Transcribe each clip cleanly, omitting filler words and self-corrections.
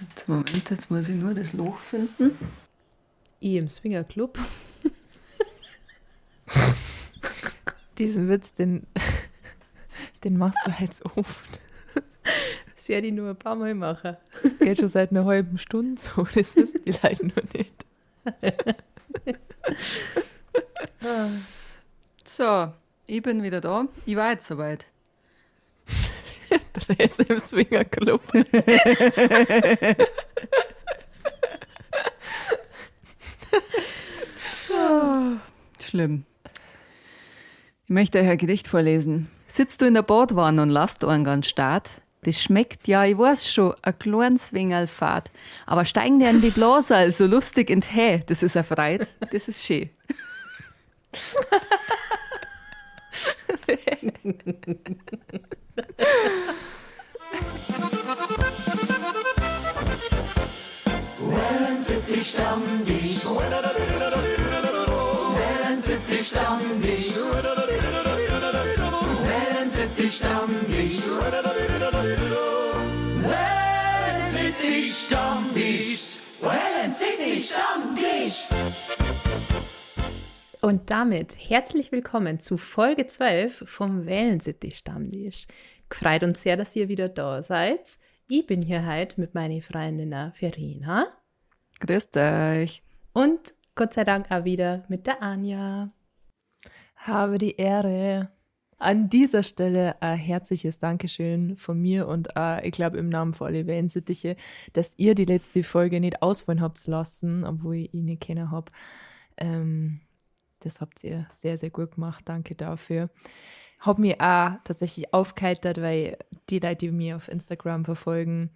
Jetzt, Moment, jetzt muss ich nur das Loch finden. Ich im Swingerclub. Diesen Witz, den machst du halt so oft. Das werde ich nur ein paar Mal machen. Das geht schon seit einer halben Stunde so, das wissen die Leute nur nicht. So, ich bin wieder da. Ich war jetzt soweit. Dress im Swingerclub. Oh, schlimm. Ich möchte euch ein Gedicht vorlesen. Sitzt du in der Badwanne und lasst einen ganz Start? Das schmeckt ja, ich weiß schon, ein kleines Wingerl fad. Aber steigen dir in die Blaserl so lustig in Hä, das ist ein Freit, das ist schön. Wellensittich Stammtisch. Wellensittich Stammtisch. Wellensittich Stammtisch. Wellensittich Stammtisch. Wellensittich Stammtisch. Und damit herzlich willkommen zu Folge 12 vom Wellensittich Stammtisch. Gefreut uns sehr, dass ihr wieder da seid. Ich bin hier heute mit meiner Freundin Verena. Grüßt euch. Und Gott sei Dank auch wieder mit der Anja. Habe die Ehre. An dieser Stelle ein herzliches Dankeschön von mir und auch, ich glaub, im Namen von alle Wellensittiche, dass ihr die letzte Folge nicht ausfallen habt lassen, obwohl ich ihn nicht kennen hab. Das habt ihr sehr, sehr gut gemacht. Danke dafür. Hab mich auch tatsächlich aufgeheitert, weil die Leute, die mich auf Instagram verfolgen,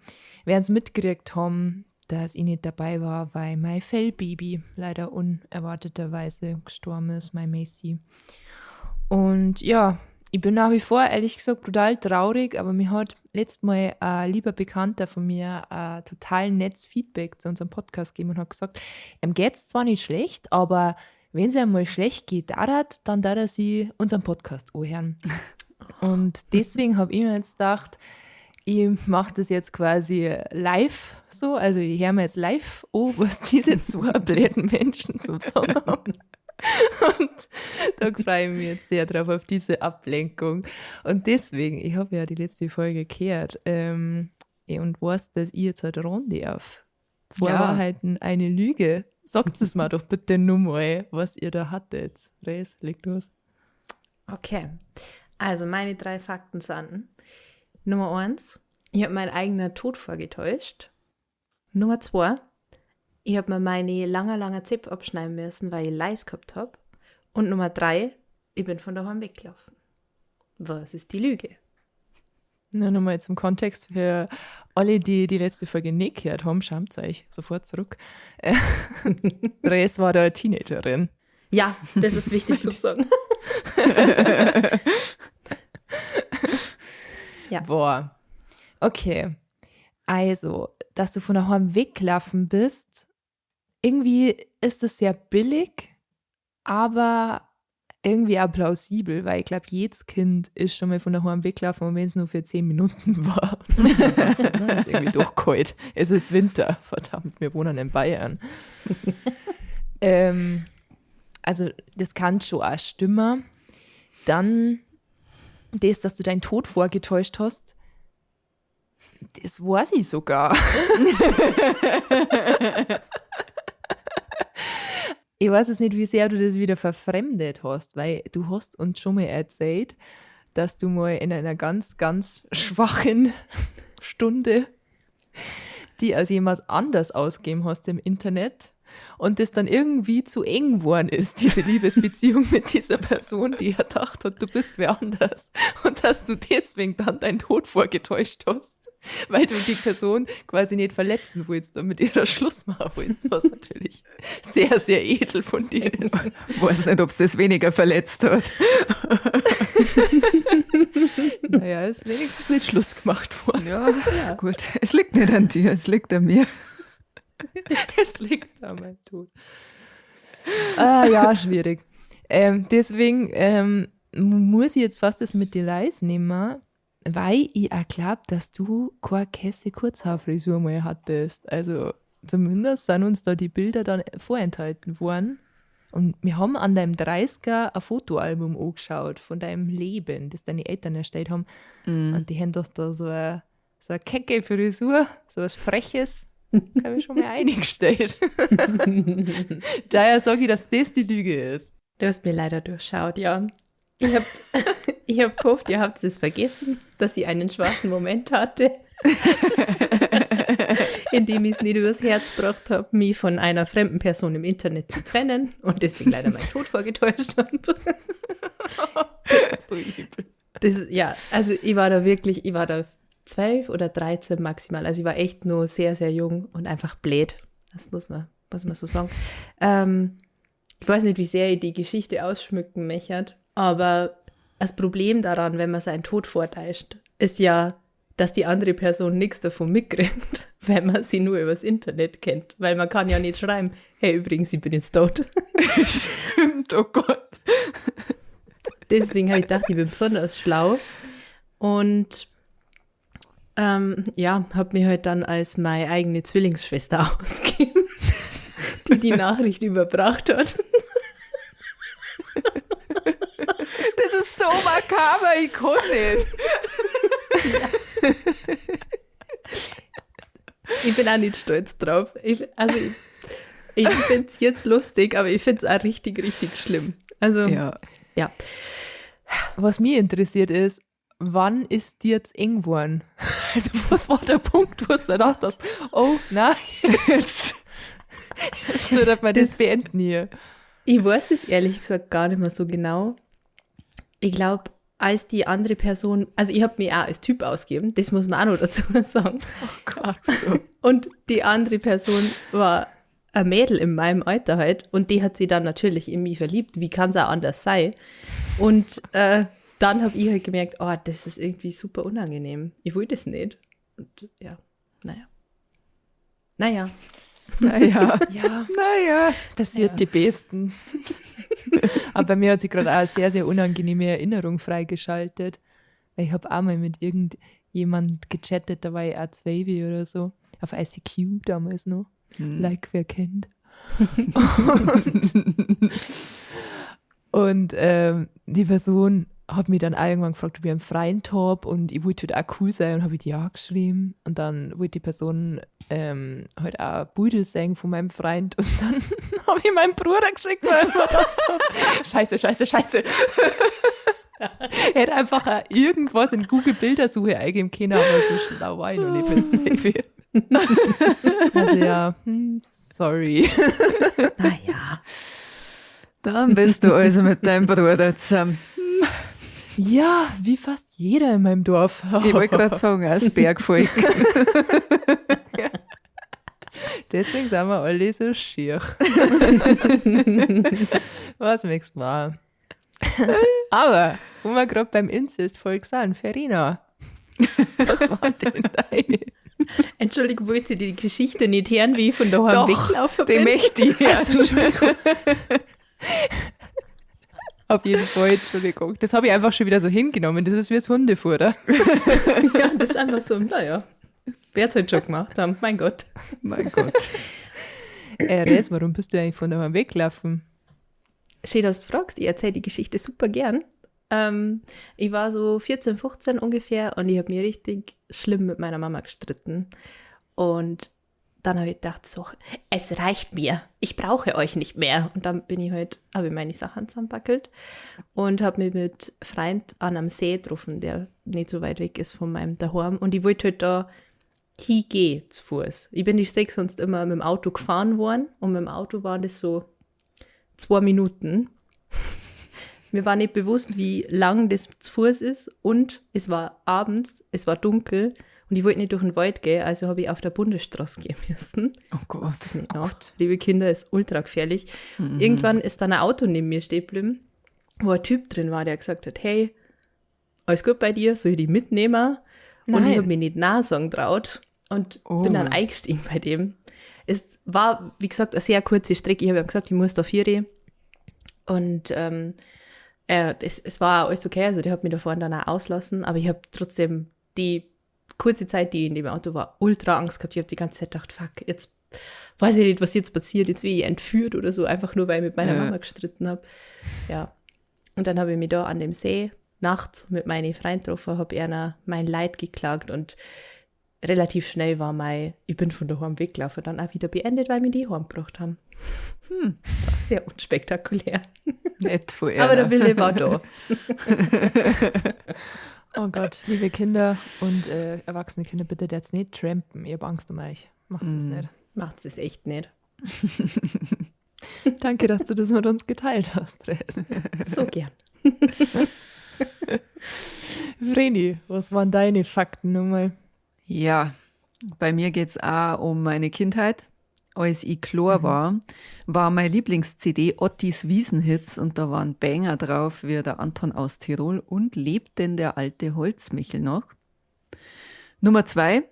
werden's mitgekriegt haben, dass ich nicht dabei war, weil mein Fellbaby leider unerwarteterweise gestorben ist, mein Macy. Und ja, ich bin nach wie vor, ehrlich gesagt, brutal traurig, aber mir hat letztes Mal ein lieber Bekannter von mir ein total nettes Feedback zu unserem Podcast gegeben und hat gesagt, ihm geht's zwar nicht schlecht, aber wenn es einmal schlecht geht, dann darf er sich unseren Podcast anhören. Und deswegen hab ich mir jetzt gedacht, ich mach das jetzt quasi live so, also ich hör mir jetzt live an, was diese zwei blöden Menschen zum Sagen haben. Und da freue ich mich jetzt sehr drauf, auf diese Ablenkung. Und deswegen, ich hab ja die letzte Folge gehört und weiß, dass ich jetzt halt ran darf. Zwei Wahrheiten, eine Lüge. Sagt es mir doch bitte nur mal, was ihr da hattet. Res, leg los. Okay, also meine 3 Fakten sind: Nummer 1, ich hab meinen eigenen Tod vorgetäuscht. Nummer 2, ich hab mir meine lange, lange Zäpfe abschneiden müssen, weil ich Leis gehabt hab. Und Nummer 3, ich bin von daheim weggelaufen. Was ist die Lüge? Na, nochmal zum Kontext für alle, die die letzte Folge nicht gehört haben, schaut euch sofort zurück. Res war da eine Teenagerin. Ja, das ist wichtig zu sagen. Ja. Boah. Okay. Also, dass du von daheim weggelaufen bist, irgendwie ist das sehr billig, aber irgendwie auch plausibel, weil ich glaub, jedes Kind ist schon mal von daheim weggelaufen, und wenn's nur für 10 Minuten war. Das ist irgendwie doch kalt. Es ist Winter, verdammt, wir wohnen in Bayern. Also, das kann schon auch stimmen. Dann das, dass du deinen Tod vorgetäuscht hast, das weiß ich sogar. Ich weiß jetzt nicht, wie sehr du das wieder verfremdet hast, weil du hast uns schon mal erzählt, dass du mal in einer ganz, ganz schwachen Stunde die als jemand anders ausgegeben hast im Internet und das dann irgendwie zu eng geworden ist, diese Liebesbeziehung mit dieser Person, die erdacht hat, du bist wer anders und dass du deswegen dann deinen Tod vorgetäuscht hast, weil du die Person quasi nicht verletzen willst und mit ihrer Schluss machen willst, was natürlich sehr, sehr edel von dir ist. Ich weiß nicht, ob's das weniger verletzt hat. Naja, ist wenigstens nicht Schluss gemacht worden. Ja, ja, gut. Es liegt nicht an dir, es liegt an mir. Es liegt an meinem Tod. Ah, ja, schwierig. Deswegen muss ich jetzt fast das mit den Leis nehmen. Weil ich auch glaub, dass du keine Käse Kurzhaarfrisur mal hattest. Also zumindest sind uns da die Bilder dann vorenthalten worden. Und wir haben an deinem 30er ein Fotoalbum angeschaut von deinem Leben, das deine Eltern erstellt haben. Und die haben doch da so eine kecke Frisur, so was Freches, habe ich schon mal eingestellt. Daher sage ich, dass das die Lüge ist. Du hast mir leider durchschaut, ja. Ich hab gehofft, ihr habt es vergessen, dass ich einen schwachen Moment hatte, in dem ich es nicht übers Herz gebracht habe, mich von einer fremden Person im Internet zu trennen und deswegen leider meinen Tod vorgetäuscht habe. Das ist so übel. Das, ja, also ich war da wirklich, ich war da 12 oder 13 maximal. Also ich war echt nur sehr, sehr jung und einfach blöd. Das muss man so sagen. Ich weiß nicht, wie sehr ich die Geschichte ausschmücken möchte, aber das Problem daran, wenn man seinen Tod vortäuscht, ist ja, dass die andere Person nichts davon mitkriegt, wenn man sie nur übers Internet kennt. Weil man kann ja nicht schreiben, hey, übrigens, ich bin jetzt tot. Stimmt, oh Gott. Deswegen habe ich gedacht, ich bin besonders schlau. Und ja, habe mich halt dann als meine eigene Zwillingsschwester ausgegeben, die die Nachricht überbracht hat. Das ist so makaber, ich kann nicht. Ja. Ich bin auch nicht stolz drauf. Ich finde es jetzt lustig, aber ich finde es auch richtig, richtig schlimm. Also, ja. Was mich interessiert ist, wann ist dir jetzt eng geworden? Also, was war der Punkt, wo du gedacht hast, oh nein, jetzt sollte man das beenden hier. Ich weiß es ehrlich gesagt gar nicht mehr so genau. Ich glaube, als die andere Person, also ich habe mich auch als Typ ausgegeben, das muss man auch noch dazu sagen. Oh Gott. So. Und die andere Person war ein Mädel in meinem Alter halt und die hat sich dann natürlich in mich verliebt, wie kann es auch anders sein? Und dann habe ich halt gemerkt, oh, das ist irgendwie super unangenehm. Ich will das nicht. Und ja, naja. Naja. Naja. Ja. Naja. Passiert die Besten. Aber bei mir hat sich gerade auch eine sehr, sehr unangenehme Erinnerung freigeschaltet. Weil ich habe auch mal mit irgendjemand gechattet, da war ich auch 12 oder so. Auf ICQ damals noch. Like, wer kennt. Und die Person hat mich dann auch irgendwann gefragt, ob ich einen Freund habe und ich wollte halt auch cool sein und habe ich ja geschrieben. Und dann wollte die Person halt auch Bilder sehen von meinem Freund und dann habe ich meinen Bruder geschickt, weil ich mir gedacht habe, Scheiße, Scheiße, Scheiße. Er hätte einfach auch irgendwas in Google Bildersuche eingeben können, aber so schlau war ich noch nicht, wenn es weh. Also ja, sorry. Naja. Dann bist du also mit deinem Bruder zusammen. Ja, wie fast jeder in meinem Dorf. Ich wollte gerade sagen, als Bergvolk. Ja. Deswegen sind wir alle so schier. Was möchtest du machen? Aber, wo wir gerade beim Inzestvolk sind, Verena, was war denn deine? Entschuldigung, wollt ihr die Geschichte nicht hören, wie ich von daheim weggelaufen bin? Die möchte ich. Also, Entschuldigung. Auf jeden Fall, Entschuldigung. Das habe ich einfach schon wieder so hingenommen. Das ist wie das Hundefutter. Ja, das ist einfach so, naja, wer es halt schon gemacht haben. Mein Gott. Mein Gott. Res, warum bist du eigentlich von daheim weggelaufen? Schön, dass du fragst. Ich erzähle die Geschichte super gern. Ich war so 14, 15 ungefähr und ich habe mich richtig schlimm mit meiner Mama gestritten. Und dann habe ich gedacht, so, es reicht mir, ich brauche euch nicht mehr. Und dann bin ich halt, habe ich meine Sachen zusammenpackelt und habe mich mit Freund an einem See getroffen, der nicht so weit weg ist von meinem Daheim. Und ich wollte halt da hingehen zu Fuß. Ich bin die Strecke sonst immer mit dem Auto gefahren worden und mit dem Auto waren das so 2 Minuten. Mir war nicht bewusst, wie lang das zu Fuß ist und es war abends, es war dunkel. Und ich wollte nicht durch den Wald gehen, also habe ich auf der Bundesstraße gehen müssen. Oh Gott. Oh Gott. Liebe Kinder, ist ultra gefährlich. Mhm. Irgendwann ist dann ein Auto neben mir stehen geblieben, wo ein Typ drin war, der gesagt hat, hey, alles gut bei dir, soll ich dich mitnehmen? Nein. Und ich habe mich nicht nein sagen getraut und bin dann eingestiegen bei dem. Es war, wie gesagt, eine sehr kurze Strecke. Ich habe ihm gesagt, ich muss da 4. Und Es war alles okay, also die hat mich da vorne dann auch auslassen, aber ich habe trotzdem die kurze Zeit, die ich in dem Auto war, ultra Angst gehabt. Ich habe die ganze Zeit gedacht, fuck, jetzt weiß ich nicht, was jetzt passiert, jetzt bin ich entführt oder so, einfach nur, weil ich mit meiner Mama gestritten habe. Ja. Und dann habe ich mich da an dem See nachts mit meinen Freunden getroffen, habe einer mein Leid geklagt und relativ schnell war mein, ich bin von daheim weggelaufen, dann auch wieder beendet, weil mich die heimgebracht haben. War sehr unspektakulär. Nett von Aber der einer. Wille war da. Oh Gott, liebe Kinder und erwachsene Kinder, bitte jetzt nicht trampen. Ich hab Angst um euch. Macht's es nicht. Macht's es echt nicht. Danke, dass du das mit uns geteilt hast, Therese. So gern. Vreni, was waren deine Fakten nochmal? Ja, bei mir geht's auch um meine Kindheit. Als ich klein war, war meine Lieblings-C D Ottis Wiesenhits und da waren Banger drauf, wie der Anton aus Tirol und lebt denn der alte Holzmichel noch? Nummer 2,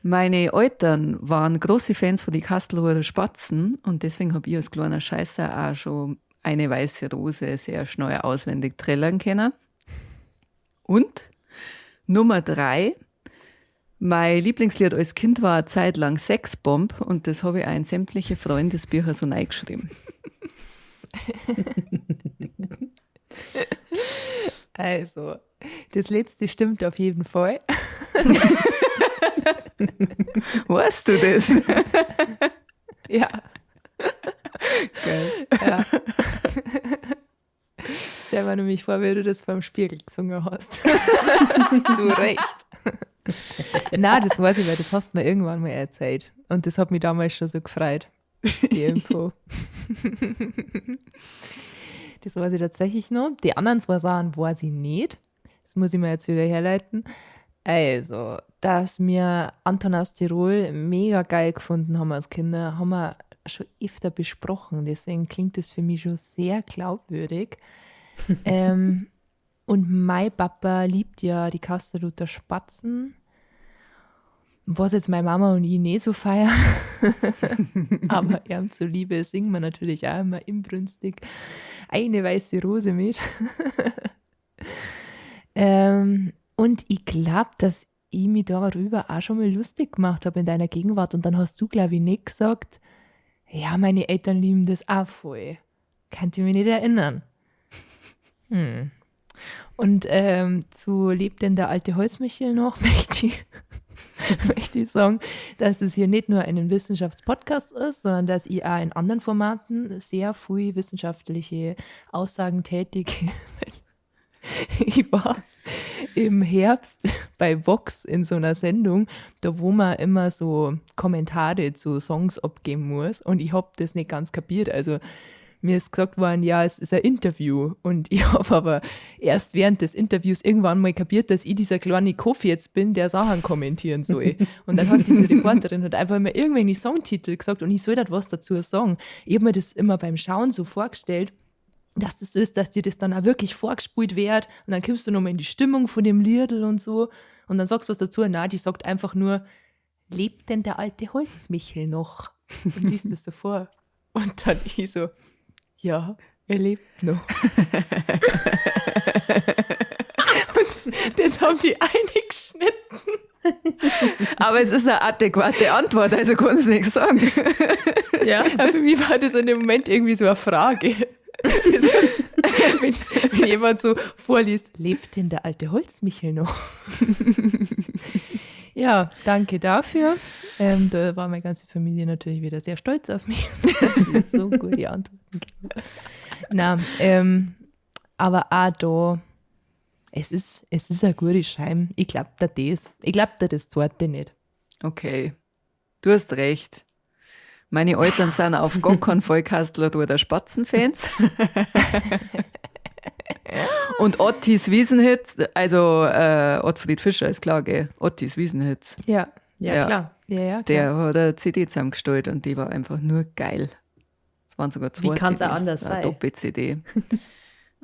meine Eltern waren große Fans von den Kastelruther Spatzen und deswegen hab ich als kleiner Scheißer auch schon eine weiße Rose sehr schnell auswendig trällern können. Und Nummer 3, mein Lieblingslied als Kind war eine Zeit lang Sexbomb und das habe ich auch in sämtliche Freundesbücher so reingeschrieben. Also, das letzte stimmt auf jeden Fall. Weißt du das? Ja. Geil. Ja. Stell mir nämlich vor, wie du das vorm Spiegel gesungen hast. Zu Recht. Nein, das weiß ich, weil das hast du mir irgendwann mal erzählt. Und das hat mich damals schon so gefreut, die Info. Das weiß ich tatsächlich noch. Die anderen zwei Sachen weiß ich nicht. Das muss ich mir jetzt wieder herleiten. Also, dass wir Anton aus Tirol mega geil gefunden haben als Kinder, haben wir schon öfter besprochen. Deswegen klingt das für mich schon sehr glaubwürdig. Und mein Papa liebt ja die Kastelruther Spatzen, was jetzt meine Mama und ich nicht so feiern. Aber ihm zuliebe singen wir natürlich auch immer inbrünstig eine weiße Rose mit. Und ich glaub, dass ich mich darüber auch schon mal lustig gemacht hab in deiner Gegenwart. Und dann hast du, glaub ich, nicht gesagt, ja, meine Eltern lieben das auch voll. Kann ich mich nicht erinnern. Und zu Lebt denn der alte Holzmichel noch, möchte ich sagen, dass es hier nicht nur ein Wissenschaftspodcast ist, sondern dass ich auch in anderen Formaten sehr viel wissenschaftliche Aussagen tätige. Ich war im Herbst bei Vox in so einer Sendung, da wo man immer so Kommentare zu Songs abgeben muss und ich hab das nicht ganz kapiert. Also mir ist gesagt worden, ja, es ist ein Interview. Und ich hab aber erst während des Interviews irgendwann mal kapiert, dass ich dieser kleine Kofi jetzt bin, der Sachen kommentieren soll. Und dann hat diese Reporterin halt einfach immer irgendwelche Songtitel gesagt und ich soll da was dazu sagen. Ich hab mir das immer beim Schauen so vorgestellt, dass das so ist, dass dir das dann auch wirklich vorgespult wird und dann kommst du nochmal in die Stimmung von dem Liedl und so und dann sagst du was dazu. Nein, die sagt einfach nur, lebt denn der alte Holzmichel noch? Und liest das so vor. Und dann ich so, ja, er lebt noch. Und das haben die eingeschnitten. Aber es ist eine adäquate Antwort, also kannst du nichts sagen. Ja. Ja, für mich war das in dem Moment irgendwie so eine Frage. Wenn jemand so vorliest, lebt denn der alte Holzmichel noch? Ja, danke dafür. Da war meine ganze Familie natürlich wieder sehr stolz auf mich, dass ich so gute Antworten gebe. Na, aber auch da, es ist eine gute Scheibe. Ich glaub dir das. Ich glaub dir das zweite nicht. Okay, du hast recht. Meine Eltern sind auf gar keinen Fall Kastelruther Spatzenfans. Und Ottis Wiesenhits, also Ottfried Fischer ist klar, gell? Ottis Wiesenhits. Ja. Ja, Ja. klar. Ja, ja, klar. Der hat eine CD zusammengestellt und die war einfach nur geil. Es waren sogar zwei Wie kann's auch C Ds, anders eine sein? Doppel-C D.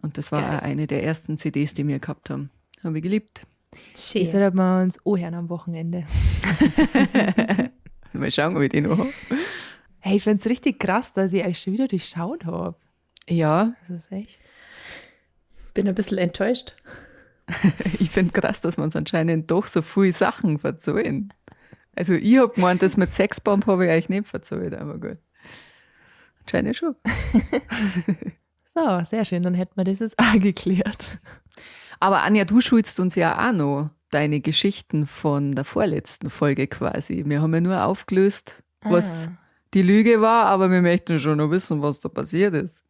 Und das war Geil. auch eine der ersten C Ds, die wir gehabt haben. Haben wir geliebt. Schön. Das sollten wir uns anhören am Wochenende. Mal schauen, ob ich die noch hab. Hey, ich find's richtig krass, dass ich euch schon wieder durchschaut hab. Ja. Das ist echt. Bin ein bisschen enttäuscht. Ich finde krass, dass wir uns anscheinend doch so viele Sachen verzeihen. Also ich hab gemeint, das mit Sexbomb habe ich eigentlich nicht verzeiht, aber gut. Anscheinend schon. So, sehr schön, dann hätten wir das jetzt auch geklärt. Aber Anja, du schuldest uns ja auch noch deine Geschichten von der vorletzten Folge quasi. Wir haben ja nur aufgelöst, was die Lüge war, aber wir möchten schon noch wissen, was da passiert ist.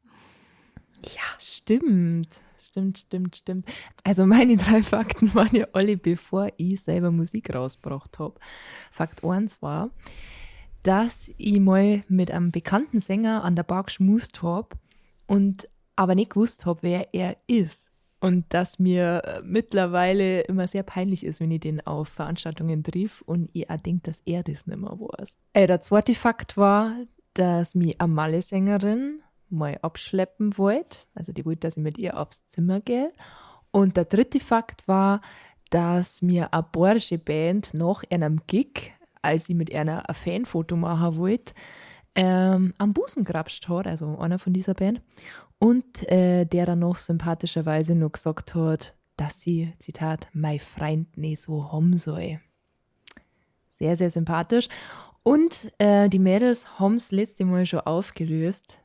Ja. Stimmt, stimmt, stimmt, stimmt. Also meine 3 Fakten waren ja alle, bevor ich selber Musik rausgebracht hab. Fakt 1 war, dass ich mal mit einem bekannten Sänger an der Bar geschmust hab und aber nicht gewusst hab, wer er ist. Und dass mir mittlerweile immer sehr peinlich ist, wenn ich den auf Veranstaltungen triff und ich auch denk, dass er das nicht mehr weiß. Der zweite Fakt war, dass mich eine Malle-Sängerin mal abschleppen wollte. Also die wollte, dass ich mit ihr aufs Zimmer gehe. Und der dritte Fakt war, dass mir eine bayerische Band nach einem Gig, als ich mit einer ein Fanfoto machen wollte, am Busen grapscht hat, also einer von dieser Band. Und der dann noch sympathischerweise noch gesagt hat, dass sie, Zitat, mein Freund nicht so haben soll. Sehr, sehr sympathisch. Und die Mädels haben's letzte Mal schon aufgelöst.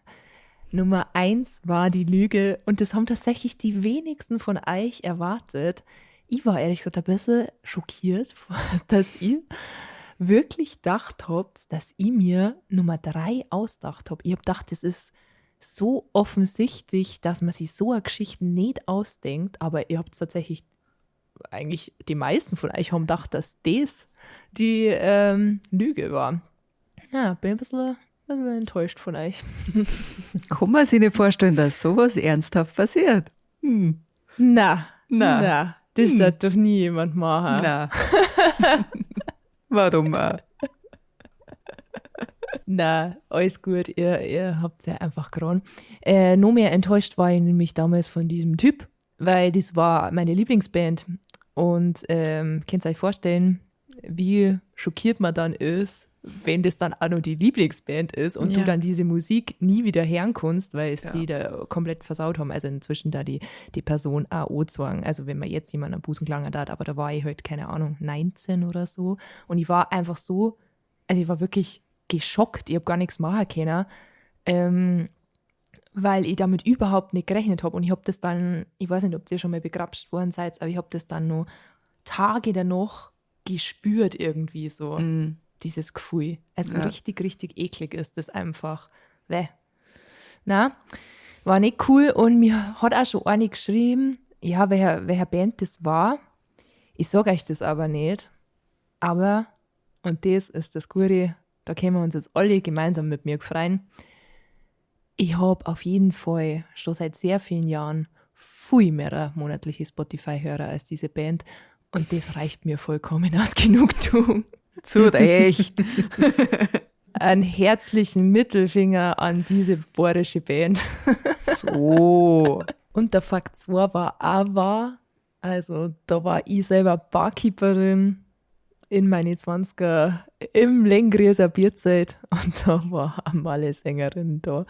Nummer 1 war die Lüge und das haben tatsächlich die wenigsten von euch erwartet. Ich war ehrlich gesagt ein bisschen schockiert, dass ihr wirklich gedacht habt, dass ich mir Nummer 3 ausgedacht hab. Ich hab gedacht, das ist so offensichtlich, dass man sich so eine Geschichte nicht ausdenkt, aber ihr habt tatsächlich, eigentlich die meisten von euch haben gedacht, dass das die Lüge war. Ja, bin ein bisschen enttäuscht von euch. Kann man sich nicht vorstellen, dass sowas ernsthaft passiert? Na, Na. na, das darf doch nie jemand machen. Na. Warum auch? Na, alles gut, ihr habt's ja einfach geran. Noch mehr enttäuscht war ich nämlich damals von diesem Typ, weil das war meine Lieblingsband. Und könnt ihr euch vorstellen, wie schockiert man dann ist, wenn das dann auch noch die Lieblingsband ist und du dann diese Musik nie wieder hören kannst, weil es die da komplett versaut haben. Also inzwischen da die Person auch angezogen. Also wenn man jetzt jemanden am Busen gelangen hat, aber da war ich halt, keine Ahnung, 19 oder so. Und ich war einfach so, also ich war wirklich geschockt, ich hab gar nichts machen können, weil ich damit überhaupt nicht gerechnet hab. Und ich hab das dann, ich weiß nicht, ob ihr schon mal begrapscht worden seid, aber ich hab das dann noch Tage danach gespürt irgendwie so. Dieses Gefühl. Also richtig, richtig eklig ist das einfach. Weh. Na, war nicht cool und mir hat auch schon eine geschrieben, ja, welcher Band das war. Ich sag euch das aber nicht. Aber, und das ist das Gute, da können wir uns jetzt alle gemeinsam mit mir freuen. Ich hab auf jeden Fall schon seit sehr vielen Jahren viel mehr monatliche Spotify-Hörer als diese Band. Und das reicht mir vollkommen aus Genugtuung. Zu Recht. Einen herzlichen Mittelfinger an diese bayerische Band. So. Und der Fakt 2 war auch wahr. Also da war ich selber Barkeeperin in meine 20er im Lengrieser Bierzelt und da war eine Malle-Sängerin da.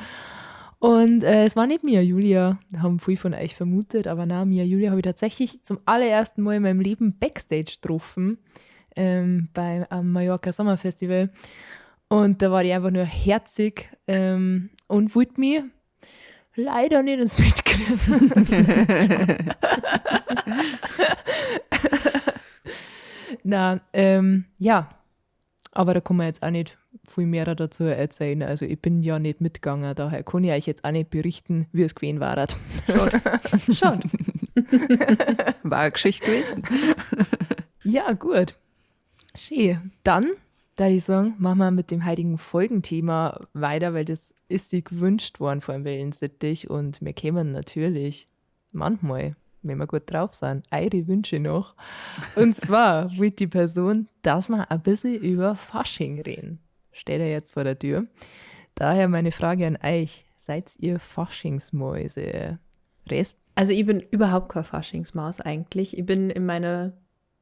Und es war nicht Mia Julia, haben viele von euch vermutet, aber nein, Mia Julia habe ich tatsächlich zum allerersten Mal in meinem Leben Backstage getroffen am Mallorca Sommerfestival. Und da war die einfach nur herzig und wollte mich leider nicht ins Bett kriegen. Na ja, aber da kann man jetzt auch nicht viel mehr dazu erzählen. Also ich bin ja nicht mitgegangen, daher kann ich euch jetzt auch nicht berichten, wie es gewesen war. Schade. Schade. War eine Geschichte gewesen. Ja, gut. Schön. Dann, da ich sagen, machen wir mit dem heutigen Folgenthema weiter, weil das ist sich gewünscht worden von Wellensittich und wir kämen natürlich manchmal, wenn wir gut drauf sind, eure Wünsche noch. Und zwar wollte die Person, dass wir ein bisschen über Fasching reden. Steht er jetzt vor der Tür. Daher meine Frage an euch. Seid ihr Faschingsmäuse? Res? Also ich bin überhaupt kein Faschingsmaus eigentlich. Ich bin in meiner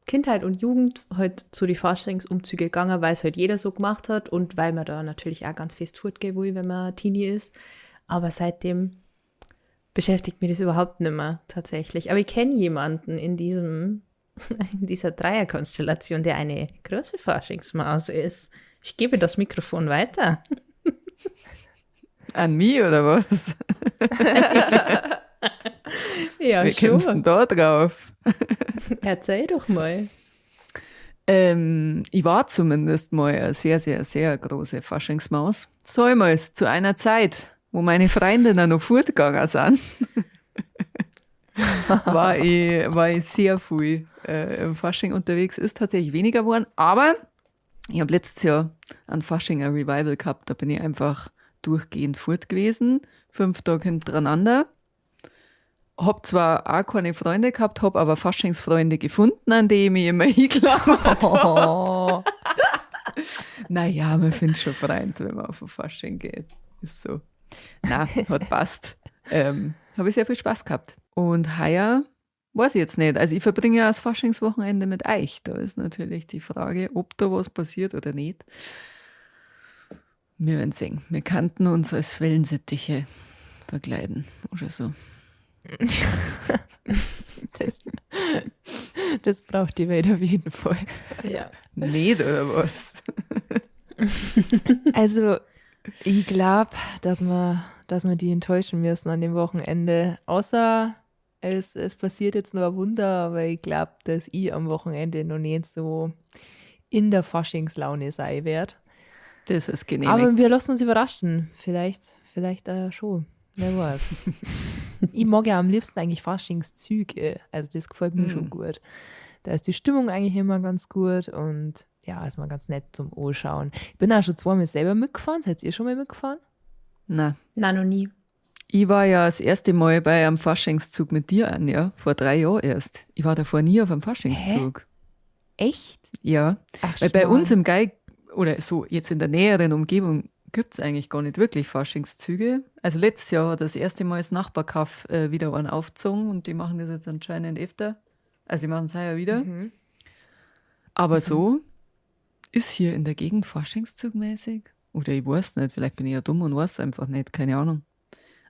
Kindheit und Jugend halt zu die Faschingsumzüge gegangen, weil es halt jeder so gemacht hat und weil man da natürlich auch ganz fest fortgehen will, wenn man Teenie ist. Aber seitdem beschäftigt mich das überhaupt nicht mehr tatsächlich. Aber ich kenne jemanden in dieser Dreierkonstellation, der eine große Faschingsmaus ist. Ich gebe das Mikrofon weiter. An mich oder was? Ja, Wie kommst du denn da drauf? Erzähl doch mal. Ich war zumindest mal eine sehr, sehr, sehr große Faschingsmaus. Säumals, zu einer Zeit, wo meine Freundinnen noch fortgegangen sind, war ich sehr viel im Fasching unterwegs. Ist tatsächlich weniger geworden, aber ich hab letztes Jahr ein Fasching ein Revival gehabt. Da bin ich einfach durchgehend fort gewesen, 5 Tage hintereinander. Hab zwar auch keine Freunde gehabt, hab aber Faschingsfreunde gefunden, an die ich mich immer hingeklammert hab. Oh. Naja, man findet schon Freunde, wenn man auf ein Fasching geht. Ist so. Na, hat passt. Hab ich sehr viel Spaß gehabt. Und heuer weiß ich jetzt nicht. Also ich verbringe ja das Faschingswochenende mit euch. Da ist natürlich die Frage, ob da was passiert oder nicht. Wir werden sehen. Wir könnten uns als Wellensittiche verkleiden oder so. Das braucht die Welt auf jeden Fall. Ja. Nicht, oder was? Also, ich glaub, dass wir die enttäuschen müssen an dem Wochenende. Außer es passiert jetzt noch ein Wunder, aber ich glaub, dass ich am Wochenende noch nicht so in der Faschingslaune sein werd. Das ist genehmigt. Aber wir lassen uns überraschen. Vielleicht schon. Wer weiß. Ich mag ja am liebsten eigentlich Faschingszüge. Also das gefällt mir schon gut. Da ist die Stimmung eigentlich immer ganz gut und ja, ist mal ganz nett zum Anschauen. Ich bin auch schon zweimal selber mitgefahren. Seid ihr schon mal mitgefahren? Nein. Nein, noch nie. Ich war ja das erste Mal bei einem Faschingszug mit dir, Anja, vor 3 Jahren erst. Ich war davor nie auf einem Faschingszug. Hä? Echt? Ja. Ach, weil bei Schmarrn. uns im Geig oder so jetzt in der näheren Umgebung gibt's eigentlich gar nicht wirklich Faschingszüge. Also letztes Jahr hat das erste Mal das Nachbarkaff wieder einen aufgezogen und die machen das jetzt anscheinend öfter. Also die machen's heuer wieder. Aber so ist hier in der Gegend Faschingszugmäßig. Oder ich weiß nicht, vielleicht bin ich ja dumm und weiß einfach nicht, keine Ahnung.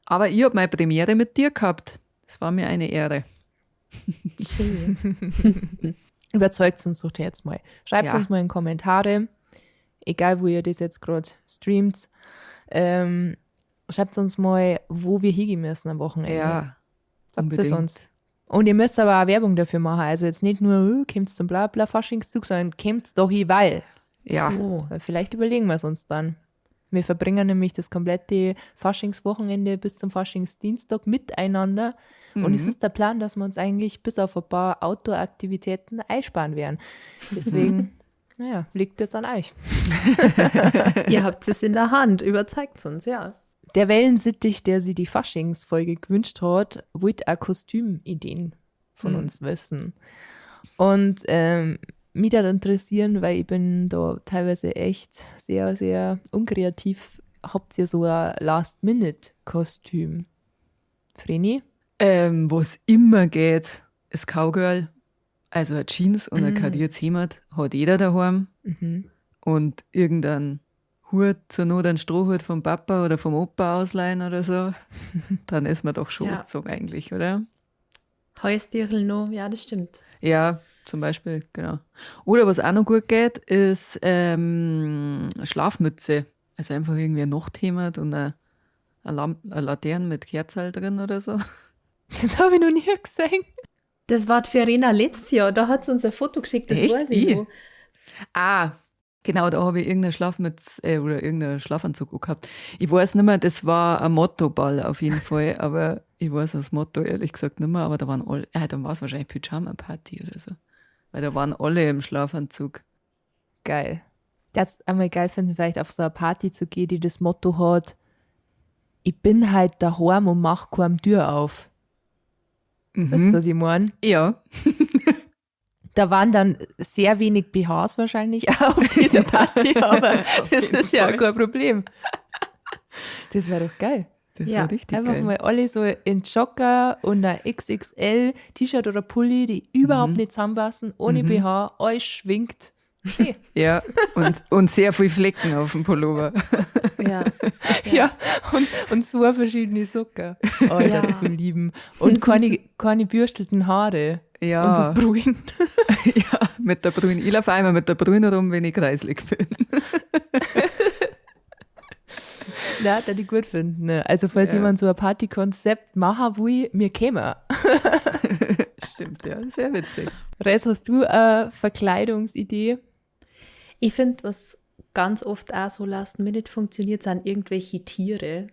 Aber ich hab meine Premiere mit dir gehabt. Das war mir eine Ehre. Schön. Überzeugt uns doch jetzt mal. Schreibt uns mal in Kommentare, egal wo ihr das jetzt grad streamt. Schreibt uns mal, wo wir hingehen müssen am Wochenende. Ja, Sagt es unbedingt. uns. Und ihr müsst aber auch Werbung dafür machen. Also jetzt nicht nur, oh, kommt's zum Blabla Faschingszug, sondern kommt's doch hin, weil. Ja. So. Weil vielleicht überlegen wir's uns dann. Wir verbringen nämlich das komplette Faschingswochenende bis zum Faschingsdienstag miteinander. Und es ist der Plan, dass wir uns eigentlich bis auf ein paar Outdoor-Aktivitäten einsparen werden. Deswegen, naja, liegt jetzt an euch. Ihr habt es in der Hand, überzeigt uns, ja. Der Wellensittich, der sich die Faschingsfolge gewünscht hat, wollte auch Kostümideen von uns wissen. Und mich da interessieren, weil ich bin da teilweise echt sehr, sehr unkreativ. Habt ihr so ein Last-Minute-Kostüm? Vreni? Was immer geht, ist Cowgirl. Also eine Jeans und ein kariertes Hemd hat jeder daheim. Und irgendein Hut, zur Not einen Strohhut vom Papa oder vom Opa ausleihen oder so. Dann ist man doch schon angezogen eigentlich, oder? Häustierl noch, ja, das stimmt. Ja, zum Beispiel, genau. Oder was auch noch gut geht, ist Schlafmütze. Also einfach irgendwie ein Nachthemd und eine Laterne mit Kerzal drin oder so. Das habe ich noch nie gesehen. Das war die Verena letztes Jahr, da hat sie uns ein Foto geschickt, das Echt? weiß ich Ich? noch. Ah, genau, da habe ich irgendeine Schlafmütze oder irgendeinen Schlafanzug auch gehabt. Ich weiß nicht mehr, das war ein Motto-Ball auf jeden Fall, aber ich weiß das Motto ehrlich gesagt nicht mehr, aber da waren alle, dann war es wahrscheinlich Pyjama-Party oder so, weil da waren alle im Schlafanzug. Geil. Das einmal geil finden, vielleicht auf so eine Party zu gehen, die das Motto hat, ich bin halt daheim und mach kaum Tür auf. Weißt du, was ich mein? Ja. Da waren dann sehr wenig B Hs wahrscheinlich auf dieser Party, aber Auf das jeden ist ja Fall. kein Problem. Das wäre doch geil. Das Ja, war richtig Einfach geil. mal alle so in Jogger und ein XXL T-Shirt oder Pulli, die überhaupt nicht zusammenpassen, ohne BH, alles schwingt. Schön. Ja, und sehr viel Flecken auf dem Pullover. Ja. Ja, und zwei verschiedene Socken. Oh, Ja. das zu lieben. Und keine bürstelten Haare. Ja. Und so Brühen. Ja, mit der Brühen. Ich laufe einmal mit der Brühen rum, wenn ich kreislig bin. Ja, das ich gut finden. Ne? Also, falls Ja. jemand so ein Partykonzept machen will, mir käme. Stimmt, ja, sehr witzig. Res, hast du eine Verkleidungsidee? Ich finde, was ganz oft auch so last minute funktioniert, sind irgendwelche Tiere.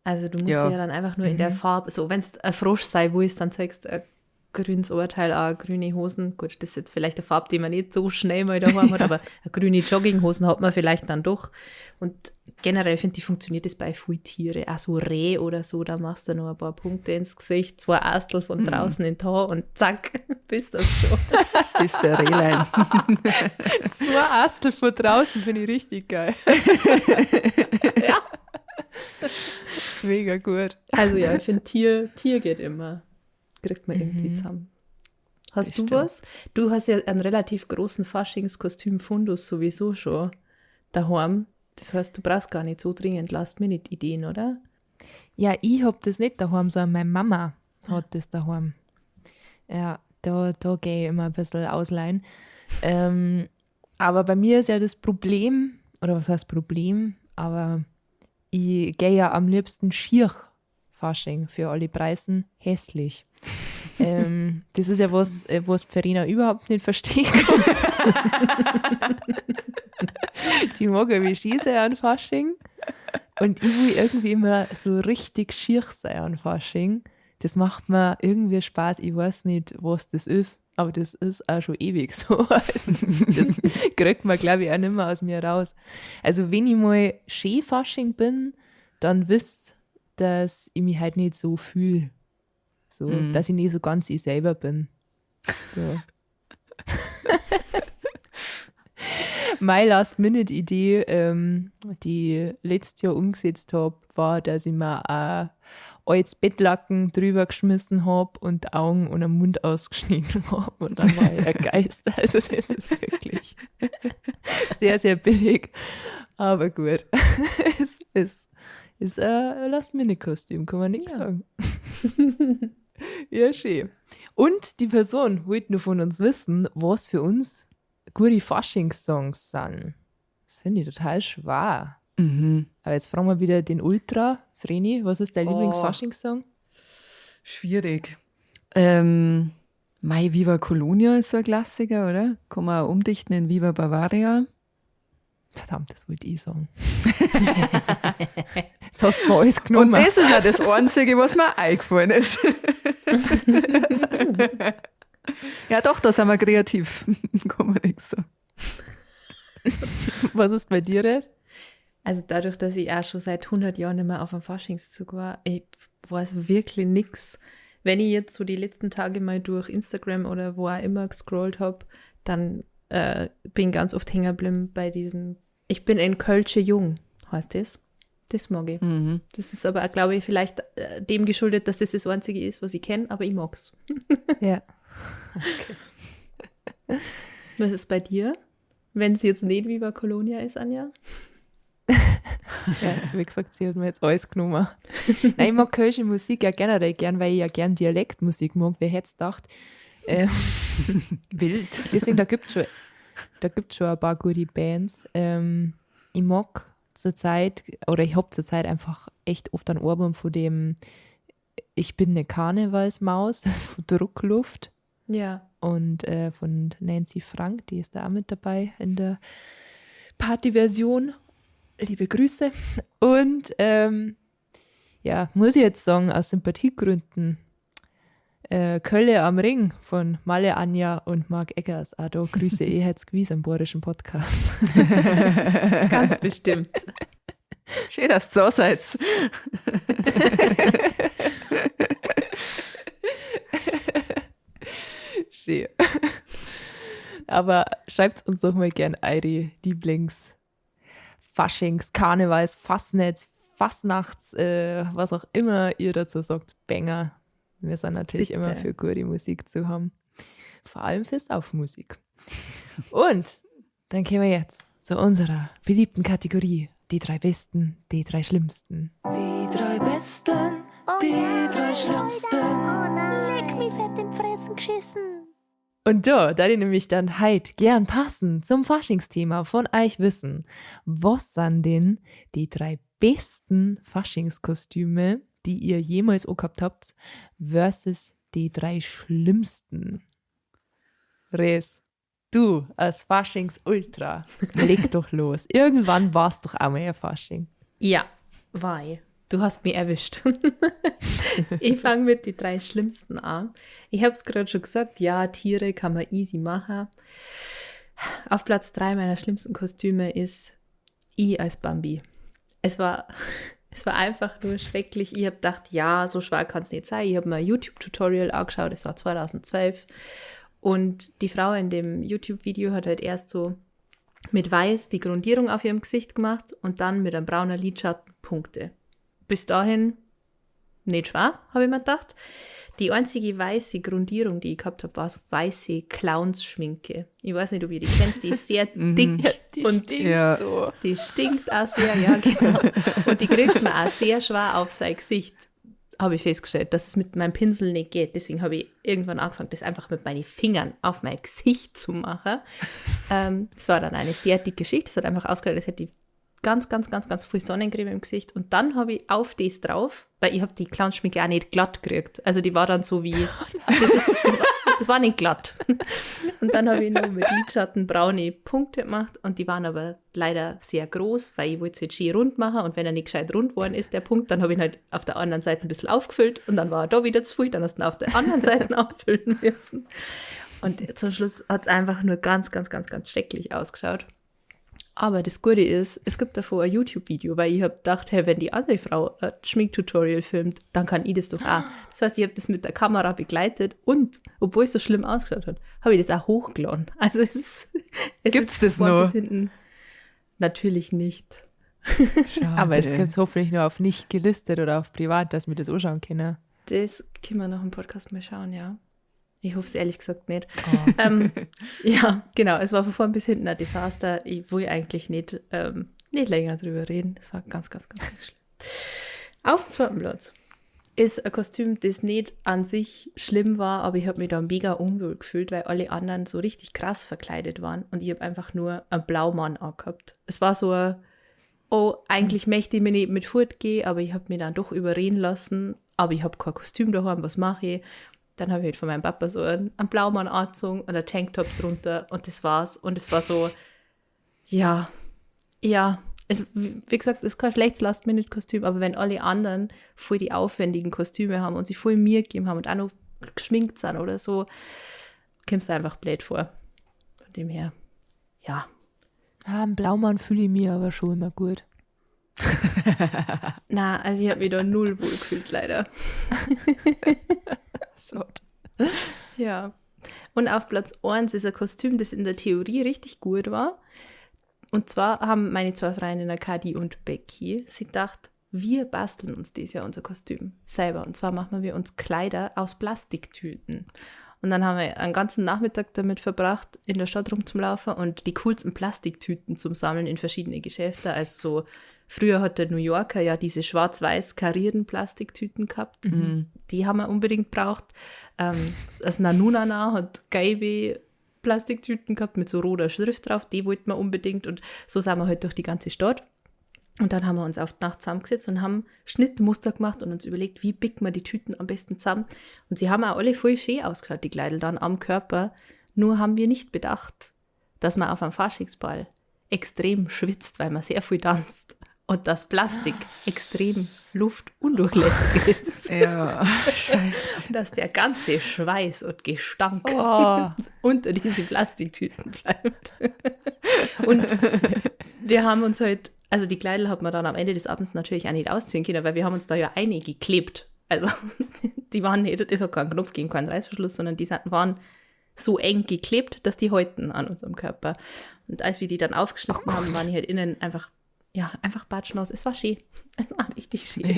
Also du musst Ja. ja dann einfach nur in der Farbe, so wenn es ein Frosch sei willst, dann zeigst du ein grünes Ohrteil, auch grüne Hosen. Gut, das ist jetzt vielleicht eine Farbe, die man nicht so schnell mal daheim hat, aber eine grüne Jogginghosen hat man vielleicht dann doch. Und generell finde ich, funktioniert das bei vielen Tiere. Auch so Reh oder so, da machst du noch ein paar Punkte ins Gesicht, zwei Astel von draußen in den Tor und zack, bist das schon. Bist der Rehlein. Zwei Astel von draußen finde ich richtig geil. Ja. Mega gut. Also ja, ich finde, Tier geht immer. Kriegt man irgendwie zusammen. Hast Das du stimmt. was? Du hast ja einen relativ großen Faschingskostüm-Fundus sowieso schon daheim. Das heißt, du brauchst gar nicht so dringend Last-Minute-Ideen, oder? Ja, ich hab das nicht daheim, sondern meine Mama hat das daheim. Ja, da gehe ich immer ein bisschen ausleihen. Aber bei mir ist ja das Problem, oder was heißt Problem, aber ich gehe ja am liebsten schier Fasching für alle Preisen hässlich. Das ist ja was, was Verena überhaupt nicht verstehen kann. Die mag ja wie schieße an Fasching. Und ich will irgendwie immer so richtig schier sein an Fasching. Das macht mir irgendwie Spaß. Ich weiß nicht, was das ist, aber das ist auch schon ewig so. Also, das kriegt man, glaube ich, auch nicht mehr aus mir raus. Also, wenn ich mal schön Fasching bin, dann wisst, dass ich mich halt nicht so fühle. So, dass ich nicht so ganz ich selber bin. So. Meine Last-Minute-Idee, die ich letztes Jahr umgesetzt habe, war, dass ich mir ein altes Bettlaken drüber geschmissen habe und die Augen und den Mund ausgeschnitten habe. Und dann war ich ein Geist. Also das ist wirklich sehr, sehr billig. Aber gut. Es ist ein Last-Minute-Kostüm, kann man nichts sagen. Ja, schön. Und die Person wollte nur von uns wissen, was für uns gute Faschings-Songs sind. Das finde ich total schwer. Mhm. Aber jetzt fragen wir wieder den Ultra. Vreni, was ist dein Oh. Lieblingsfaschingssong? Schwierig. Mai Viva Colonia ist so ein Klassiker, oder? Kann man auch umdichten in Viva Bavaria. Verdammt, das wollte ich sagen. Jetzt hast du mir alles genommen. Und das ist auch das Einzige, was mir eingefallen ist. Ja doch, da sind wir kreativ. Kann man nichts sagen. Was ist bei dir das? Also dadurch, dass ich auch schon seit 100 Jahren nicht mehr auf einem Faschingszug war, ich weiß wirklich nix. Wenn ich jetzt so die letzten Tage mal durch Instagram oder wo auch immer gescrollt habe, dann bin ich ganz oft hängen geblieben bei diesem Ich bin ein Kölsche Jung, heißt das. Das mag ich. Mhm. Das ist aber auch, glaube ich, vielleicht dem geschuldet, dass das das Einzige ist, was ich kenne, aber ich mag's. Ja. Okay. Was ist bei dir, wenn es jetzt nicht Viva Colonia ist, Anja? Ja, wie gesagt, sie hat mir jetzt alles genommen. Nein, ich mag kölsche Musik ja generell gern, weil ich ja gern Dialektmusik mag, wer hätte es gedacht. Wild. Deswegen, da gibt es schon ein paar gute Bands. Ich mag zurzeit, oder ich hab zurzeit einfach echt oft einen Ohrwurm von dem Ich bin eine Karnevalsmaus, das ist von Druckluft. Ja. Und von Nancy Frank, die ist da auch mit dabei in der Partyversion. Liebe Grüße. Und ja, muss ich jetzt sagen, aus Sympathiegründen, Kölle am Ring von Malle Anja und Marc Eggers. Auch da Grüße, eh hätt's gewiss am bayerischen Podcast. Ganz bestimmt. Schön, dass ihr so seid. Schön. Aber schreibt uns doch mal gern eure Lieblings- Faschings, Karnevals, Fasnetz, Fasnachts, was auch immer ihr dazu sagt, Banger. Wir sind natürlich Bitte. immer für gute Musik zu haben. Vor allem für Saufmusik. Und Dann kommen wir jetzt zu unserer beliebten Kategorie. Die drei besten, die drei schlimmsten. Die drei besten, die drei schlimmsten. Oh nein. Leck mich fett in Fressen geschissen. Und da ich nämlich dann halt gern passend zum Faschingsthema von euch wissen, was sind denn die drei besten Faschingskostüme, die ihr jemals auch gehabt habt, versus die drei schlimmsten? Res, du als Faschings-Ultra, leg doch los. Irgendwann war's doch auch mal ein Fasching. Ja, war ich. Du hast mich erwischt. Ich fange mit den drei schlimmsten an. Ich habe es gerade schon gesagt, ja, Tiere kann man easy machen. Auf Platz 3 meiner schlimmsten Kostüme ist ich als Bambi. Es war, es war einfach nur schrecklich. Ich habe gedacht, ja, so schwer kann es nicht sein. Ich habe mir ein YouTube-Tutorial angeschaut, es war 2012. Und die Frau in dem YouTube-Video hat halt erst so mit Weiß die Grundierung auf ihrem Gesicht gemacht und dann mit einem braunen Lidschatten Punkte. Bis dahin nicht schwer, habe ich mir gedacht. Die einzige weiße Grundierung, die ich gehabt habe, war so weiße Clowns-Schminke. Ich weiß nicht, ob ihr die kennt, die ist sehr dick. Ja, die und stinkt Ja. so. Die stinkt auch sehr, ja, genau. Und die kriegt man auch sehr schwer auf sein Gesicht, habe ich festgestellt, dass es mit meinem Pinsel nicht geht. Deswegen habe ich irgendwann angefangen, das einfach mit meinen Fingern auf mein Gesicht zu machen. Es war dann eine sehr dicke Schicht. Es hat einfach ausgeschaut, als hätte ich ganz, ganz, ganz, ganz viel Sonnencreme im Gesicht. Und dann habe ich auf das drauf, weil ich habe die Clownschminke auch nicht glatt gekriegt. Also die war dann so wie, das war nicht glatt. Und dann habe ich noch mit Lidschatten braune Punkte gemacht und die waren aber leider sehr groß, weil ich wollte es halt schön rund machen und wenn er nicht gescheit rund geworden ist, der Punkt, dann habe ich ihn halt auf der anderen Seite ein bisschen aufgefüllt und dann war er da wieder zu viel, dann hast du ihn auf der anderen Seite auffüllen müssen. Und zum Schluss hat es einfach nur ganz, ganz, ganz, ganz schrecklich ausgeschaut. Aber das Gute ist, es gibt davor ein YouTube-Video, weil ich habe gedacht, hey, wenn die andere Frau ein Schminktutorial filmt, dann kann ich das doch auch. Das heißt, ich habe das mit der Kamera begleitet und, obwohl es so schlimm ausgeschaut hat, habe ich das auch hochgeladen. Also es ist... Es Gibt's ist das vorn noch? bis hinten. Natürlich nicht. Schade. Aber es gibt es hoffentlich nur auf nicht gelistet oder auf privat, dass wir das anschauen können. Das können wir nach dem Podcast mal schauen, ja. Ich hoffe es ehrlich gesagt nicht. Oh. Ja, genau. Es war von vorn bis hinten ein Desaster. Ich will eigentlich nicht länger drüber reden. Das war ganz, ganz, ganz, ganz schlimm. Auf dem zweiten Platz ist ein Kostüm, das nicht an sich schlimm war, aber ich habe mich da mega unwohl gefühlt, weil alle anderen so richtig krass verkleidet waren und ich habe einfach nur einen Blaumann angehabt. Es war so ein, oh, eigentlich möchte ich mir nicht mit fortgehen, aber ich habe mich dann doch überreden lassen, aber ich habe kein Kostüm daheim, was mache ich? Dann habe ich halt von meinem Papa so einen Blaumann angezogen und einen Tanktop drunter und das war's. Und es war so, ja, ja. Es, wie gesagt, es ist kein schlechtes Last-Minute-Kostüm, aber wenn alle anderen voll die aufwendigen Kostüme haben und sich voll Mühe gegeben haben und auch noch geschminkt sind oder so, kommst du einfach blöd vor. Von dem her, ja. Ah, einen Blaumann fühle ich mir aber schon immer gut. Na, also ich habe mich da null wohl gefühlt, leider. Schade. Ja. Und auf Platz 1 ist ein Kostüm, das in der Theorie richtig gut war. Und zwar haben meine zwei Freundinnen Kadi und Becky sie gedacht, wir basteln uns dieses Jahr unser Kostüm selber. Und zwar machen wir uns Kleider aus Plastiktüten. Und dann haben wir einen ganzen Nachmittag damit verbracht, in der Stadt rumzulaufen und die coolsten Plastiktüten zum Sammeln in verschiedene Geschäfte. Also so, früher hat der New Yorker ja diese schwarz-weiß karierten Plastiktüten gehabt. Die haben wir unbedingt gebraucht. Das Nanunana hat gelbe Plastiktüten gehabt mit so roter Schrift drauf. Die wollten wir unbedingt. Und so sind wir halt durch die ganze Stadt. Und dann haben wir uns auf die Nacht zusammengesetzt und haben Schnittmuster gemacht und uns überlegt, wie biegt man die Tüten am besten zusammen. Und sie haben auch alle voll schön ausgeschaut, die Kleidel dann am Körper. Nur haben wir nicht bedacht, dass man auf einem Faschingsball extrem schwitzt, weil man sehr viel tanzt. Und dass Plastik extrem luftundurchlässig ist. Ja, scheiße. Dass der ganze Schweiß und Gestank Oh. unter diese Plastiktüten bleibt. Und wir haben uns halt, also die Kleidel hat man dann am Ende des Abends natürlich auch nicht ausziehen können, weil wir haben uns da ja eine geklebt. Also die waren nicht, es hat keinen Knopf gegeben, keinen Reißverschluss, sondern die waren so eng geklebt, dass die häuten an unserem Körper. Und als wir die dann aufgeschnitten haben, waren die halt innen einfach, ja, einfach batschnass. Es war schön. Es war richtig schön.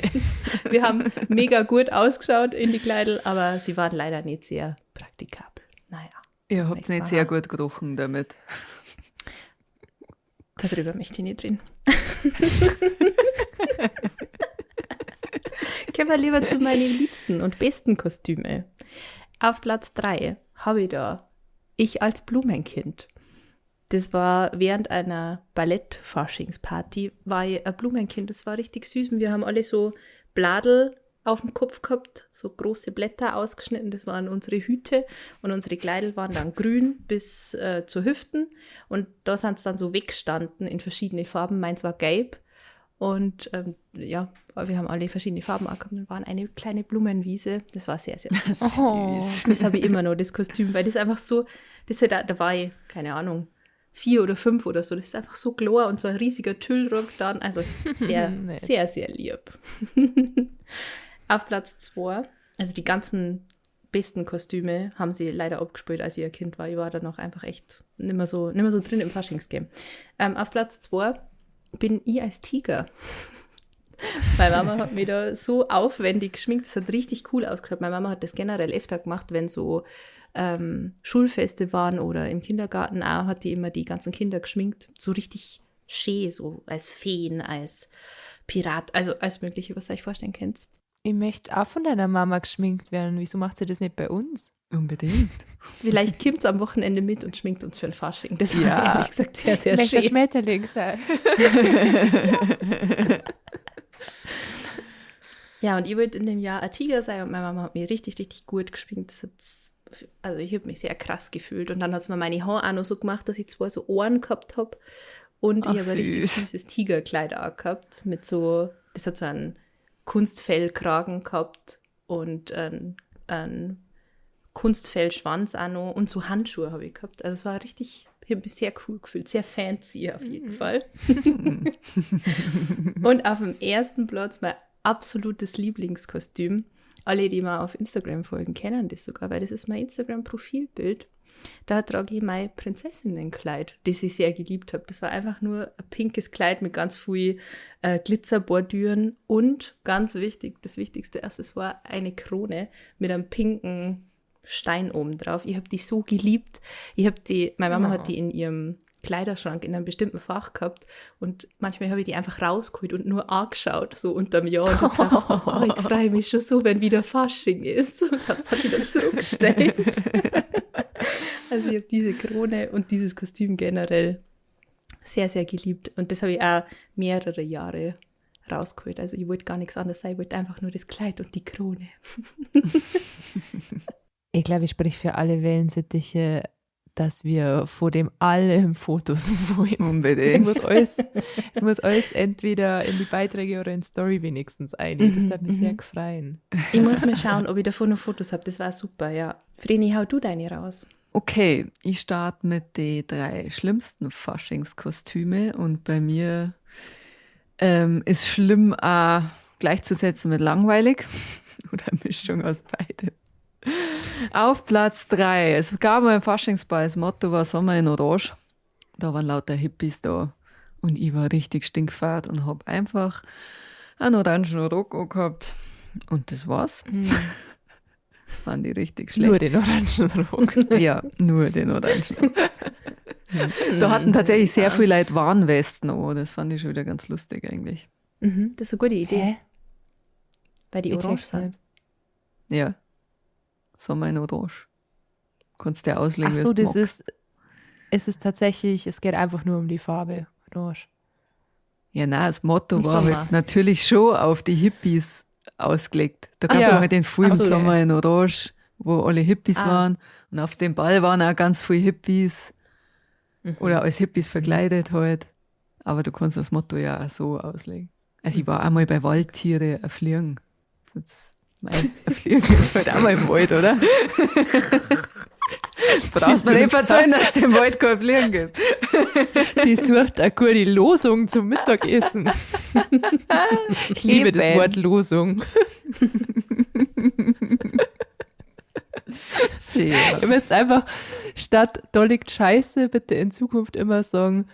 Wir haben mega gut ausgeschaut in die Kleidel, aber sie waren leider nicht sehr praktikabel. Naja. Ihr habt nicht sehr gut gerochen damit. Darüber möchte ich nicht reden. Kommen wir lieber zu meinen liebsten und besten Kostüme. Auf Platz 3 habe ich da ich als Blumenkind. Das war während einer Ballett-Faschingsparty, war ich ein Blumenkind. Das war richtig süß und wir haben alle so Bladel auf dem Kopf gehabt, so große Blätter ausgeschnitten. Das waren unsere Hüte und unsere Kleidel waren dann grün bis zur Hüften und da sind sie dann so weggestanden in verschiedene Farben. Meins war gelb und ja, wir haben alle verschiedene Farben angehabt und waren eine kleine Blumenwiese. Das war sehr, sehr süß. Oh. Das habe ich immer noch, das Kostüm, weil das einfach so, das halt, da war ich, keine Ahnung, 4 oder 5 oder so. Das ist einfach so glor und so ein riesiger Tüllrock dann. Also sehr, sehr, sehr lieb. Auf Platz 2, also die ganzen besten Kostüme haben sie leider abgespielt, als ich ein Kind war. Ich war da noch einfach echt nimmer so drin im Faschingsgame. Auf Platz 2 bin ich als Tiger. Meine Mama hat mich da so aufwendig geschminkt. Das hat richtig cool ausgeschaut. Meine Mama hat das generell öfter gemacht, wenn so Schulfeste waren oder im Kindergarten auch, hat die immer die ganzen Kinder geschminkt. So richtig schön, so als Feen, als Pirat, also alles Mögliche, was ihr euch vorstellen könnt. Ich möchte auch von deiner Mama geschminkt werden. Wieso macht sie das nicht bei uns? Unbedingt. Vielleicht kommt sie am Wochenende mit und schminkt uns für ein Fasching. Das war ehrlich gesagt sehr, sehr schön. Ich möchte ein Schmetterling sein. Ja, und ich wollte in dem Jahr ein Tiger sein und meine Mama hat mich richtig, richtig gut geschminkt. Das hat, also ich habe mich sehr krass gefühlt. Und dann hat sie mir meine Haare auch noch so gemacht, dass ich zwei so Ohren gehabt habe. Und ich habe ein richtig süßes Tigerkleid auch gehabt. Mit so, das hat so einen Kunstfellkragen gehabt und einen Kunstfellschwanz auch noch und so Handschuhe habe ich gehabt. Also es war richtig, ich habe mich sehr cool gefühlt, sehr fancy auf jeden Fall. Und auf dem ersten Platz mein absolutes Lieblingskostüm. Alle, die mir auf Instagram folgen, kennen das sogar, weil das ist mein Instagram-Profilbild. Da trage ich mein Prinzessinnenkleid, das ich sehr geliebt habe. Das war einfach nur ein pinkes Kleid mit ganz viel Glitzerbordüren und ganz wichtig, das wichtigste Accessoire, eine Krone mit einem pinken Stein oben drauf. Ich habe die so geliebt. Ich habe die, meine Mama hat die in ihrem Kleiderschrank in einem bestimmten Fach gehabt und manchmal habe ich die einfach rausgeholt und nur angeschaut, so unterm Jahr und hab gedacht, oh, ich freue mich schon so, wenn wieder Fasching ist, und habe es dann wieder zurückgestellt. Also ich habe diese Krone und dieses Kostüm generell sehr, sehr geliebt und das habe ich auch mehrere Jahre rausgeholt. Also ich wollte gar nichts anderes sein, ich wollte einfach nur das Kleid und die Krone. Ich glaube, ich spreche für alle Wellensittiche, dass wir vor dem allem Fotos wollen. Unbedingt. Es muss alles entweder in die Beiträge oder in Story wenigstens ein. Das würde mich sehr freuen. Ich muss mal schauen, ob ich davon noch Fotos habe. Das war super, ja. Vreni, hau du deine raus. Okay, ich starte mit den 3 schlimmsten Faschingskostüme und bei mir ist schlimm auch gleichzusetzen mit langweilig oder eine Mischung aus beidem. Auf Platz 3. Es gab mal ein Faschingsball, das Motto war Sommer in Orange. Da waren lauter Hippies da und ich war richtig stinkfad und habe einfach einen orangen Rock angehabt und das war's. Mhm. Waren die richtig schlecht. Nur den orangen Rock. Ja, nur den orangen Rock. Da hatten tatsächlich sehr viele Leute Warnwesten an. Das fand ich schon wieder ganz lustig eigentlich. Mhm, das ist eine gute Idee. Hä? Weil die orange sind. Ja. Sommer in Orange. Kannst du ja auslegen. Ach so, das ist, es ist tatsächlich, es geht einfach nur um die Farbe Orange. Ja, nein, das Motto war halt natürlich schon auf die Hippies ausgelegt. Da gab es halt den Film Sommer in Orange, wo alle Hippies waren. Und auf dem Ball waren auch ganz viele Hippies. Mhm. Oder als Hippies verkleidet halt. Aber du kannst das Motto ja auch so auslegen. Also ich war einmal bei Waldtiere erfliegen. Das mein Fliegen ist halt auch mal im Wald, oder? Brauchst mir nicht verzeihen, dass es im Wald kein Fliegen gibt. Die sucht eine gute Losung zum Mittagessen. Ich liebe das Wort Losung. Schön. Ich müsst einfach statt da liegt Scheiße bitte in Zukunft immer sagen,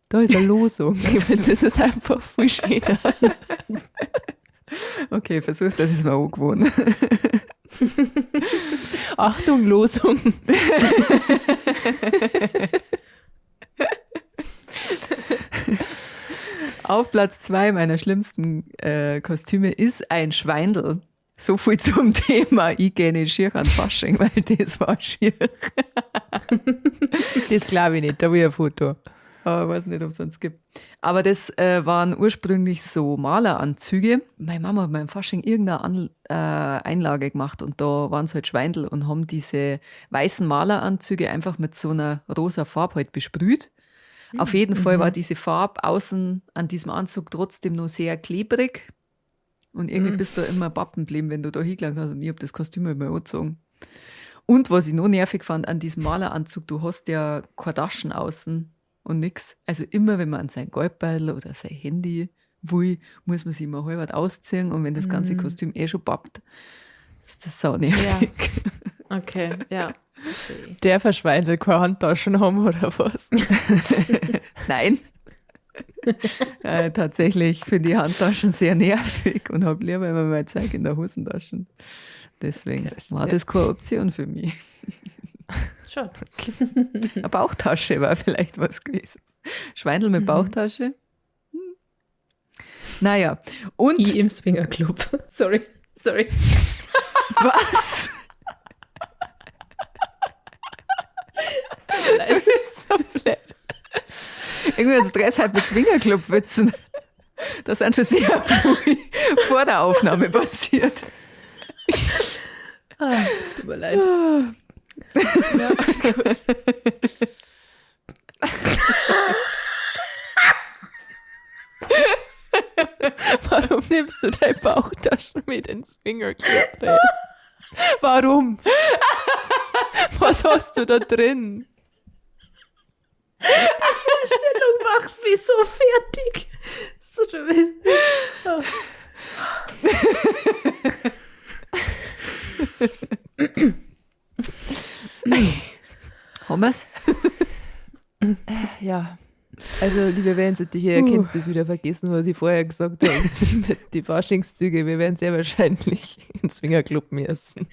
da ist eine Losung. Ich finde, das ist einfach viel schöner. Okay, versuch, das ist mir auch gewohnt. Achtung, Losung. Auf Platz 2 meiner schlimmsten Kostüme ist ein Schweindel. So viel zum Thema, ich gehe nicht schier an Fasching, weil das war schier. Das glaube ich nicht, da will ich ein Foto. Aber ich weiß nicht, ob es sonst gibt. Aber das waren ursprünglich so Maleranzüge. Meine Mama hat beim Fasching irgendeine Einlage gemacht und da waren es halt Schweindel und haben diese weißen Maleranzüge einfach mit so einer rosa Farbe halt besprüht. Auf jeden Fall war diese Farbe außen an diesem Anzug trotzdem noch sehr klebrig. Und irgendwie bist du immer bappen geblieben, wenn du da hingelangt hast. Und ich hab das Kostüm immer angezogen. Und was ich noch nervig fand an diesem Maleranzug, du hast ja keine Taschen außen und nix. Also immer, wenn man an sein Geldbeutel oder sein Handy will, muss man sich immer halb ausziehen. Und wenn das ganze Kostüm eh schon pappt, ist das sau nervig. Ja. Okay, ja. Der Verschweindel keine Handtaschen haben oder was? Nein. Tatsächlich finde ich Handtaschen sehr nervig und hab lieber immer mein Zeug in der Hosentasche. Deswegen war das keine Option für mich. Schon. Eine Bauchtasche war vielleicht was gewesen. Schweindel mit Bauchtasche. Naja, und Ich im Swingerclub. Sorry, sorry. Was? Das ist so blöd. Irgendwie hat Stress halt mit Swingerclub-Witzen. Das sind schon sehr früh vor der Aufnahme passiert. Ah, tut mir leid. Ja, alles gut. Warum nimmst du deine Bauchtaschen mit ins Swingerclub, Dres? Warum? Was hast du da drin? Die Vorstellung macht mich so fertig. So schön. Oh. Haben wir's? Ja. Also, liebe Wellensittiche, ihr könnt das wieder vergessen, was ich vorher gesagt habe. Mit die Faschingszüge, wir werden sehr wahrscheinlich ins Swingerclub müssen.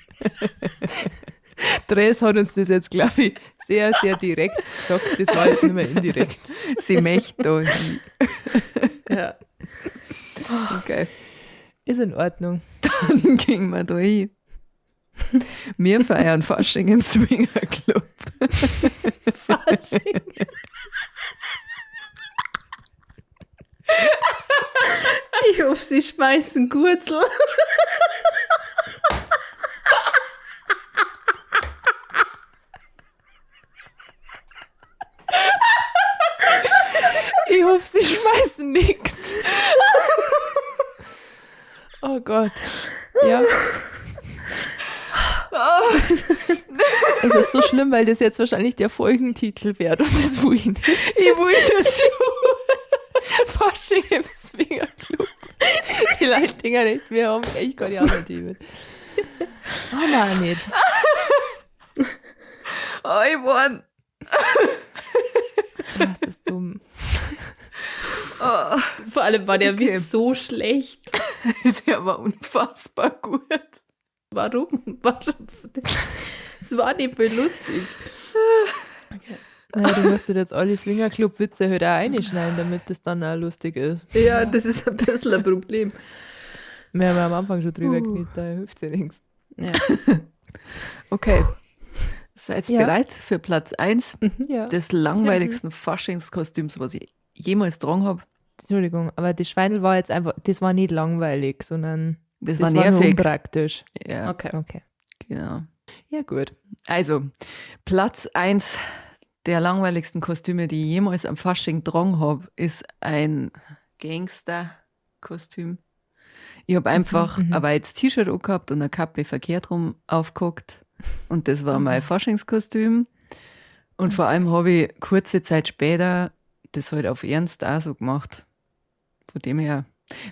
Dres hat uns das jetzt, glaub ich, sehr, sehr direkt gesagt. Das war jetzt nicht mehr indirekt. Sie möchte da hin. Ja. Okay. Ist in Ordnung. Dann gingen wir da hin. Wir feiern Fasching im Swingerclub. Fasching. Ich hoffe, sie schmeißen Gurzel. Ich hoffe, sie schmeißen nix. Oh Gott. Ja. Es ist so schlimm, weil das jetzt wahrscheinlich der Folgentitel wird und das will ich nicht. Ich will das schon. Fasching im Swingerclub. Die Leute denken nicht, wir haben echt keine Ahnung, die mit. Oh nein, nicht. Oh, ich war. Das ist dumm. Oh. Vor allem war der Okay. Witz so schlecht. Der war unfassbar gut. Warum? Warum? Das war nicht mehr lustig. Okay. Naja, du musst dir jetzt alle Swingerclub-Witze halt auch reinschneiden, damit das dann auch lustig ist. Ja, das ist ein bisschen ein Problem. Wir haben ja am Anfang schon drüber geredet, da hilft ja nichts. Ja. Okay. Seid ihr Ja. bereit für Platz 1 Ja. des langweiligsten Faschingskostüms, was ich jemals getragen habe? Entschuldigung, aber das Schweindel war jetzt einfach, das war nicht langweilig, sondern Das, das war war nur nervig. unpraktisch. Ja, Okay. Okay. genau. Ja, gut. Also, Platz 1 der langweiligsten Kostüme, die ich jemals am Fasching getragen habe, ist ein Gangster-Kostüm. Ich habe einfach ein weißes T-Shirt angehabt und eine Kappe verkehrt rum aufgeguckt. Und das war mein Faschingskostüm. Und vor allem habe ich kurze Zeit später das halt auf Ernst auch so gemacht. Von dem her.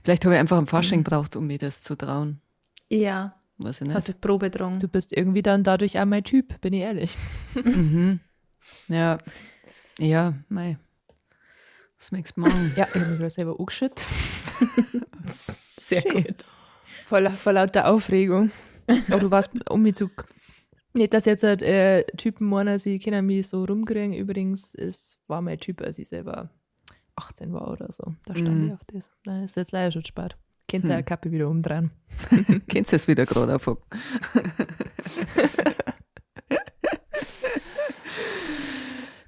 Vielleicht habe ich einfach am Fasching gebraucht, um mir das zu trauen. Ja, Weiß ich nicht. hast du Probe getragen? Du bist irgendwie dann dadurch auch mein Typ, bin ich ehrlich. Mhm. Ja. Ja, mei. Was möchtest du machen? Ja, ich habe mich gerade selber angeschüttet. Sehr Schön. gut. Vor lauter Aufregung. Aber du warst um mich zu. Nicht, dass jetzt halt, Typen meiner, sie können mich so rumkriegen. Übrigens, es war mein Typ, als ich selber 18 war oder so. Da stand ich auf das. Nein, ist jetzt leider schon spät. Könnt ihr ja Kappe wieder umdrehen. Kennst du es wieder gerade auf?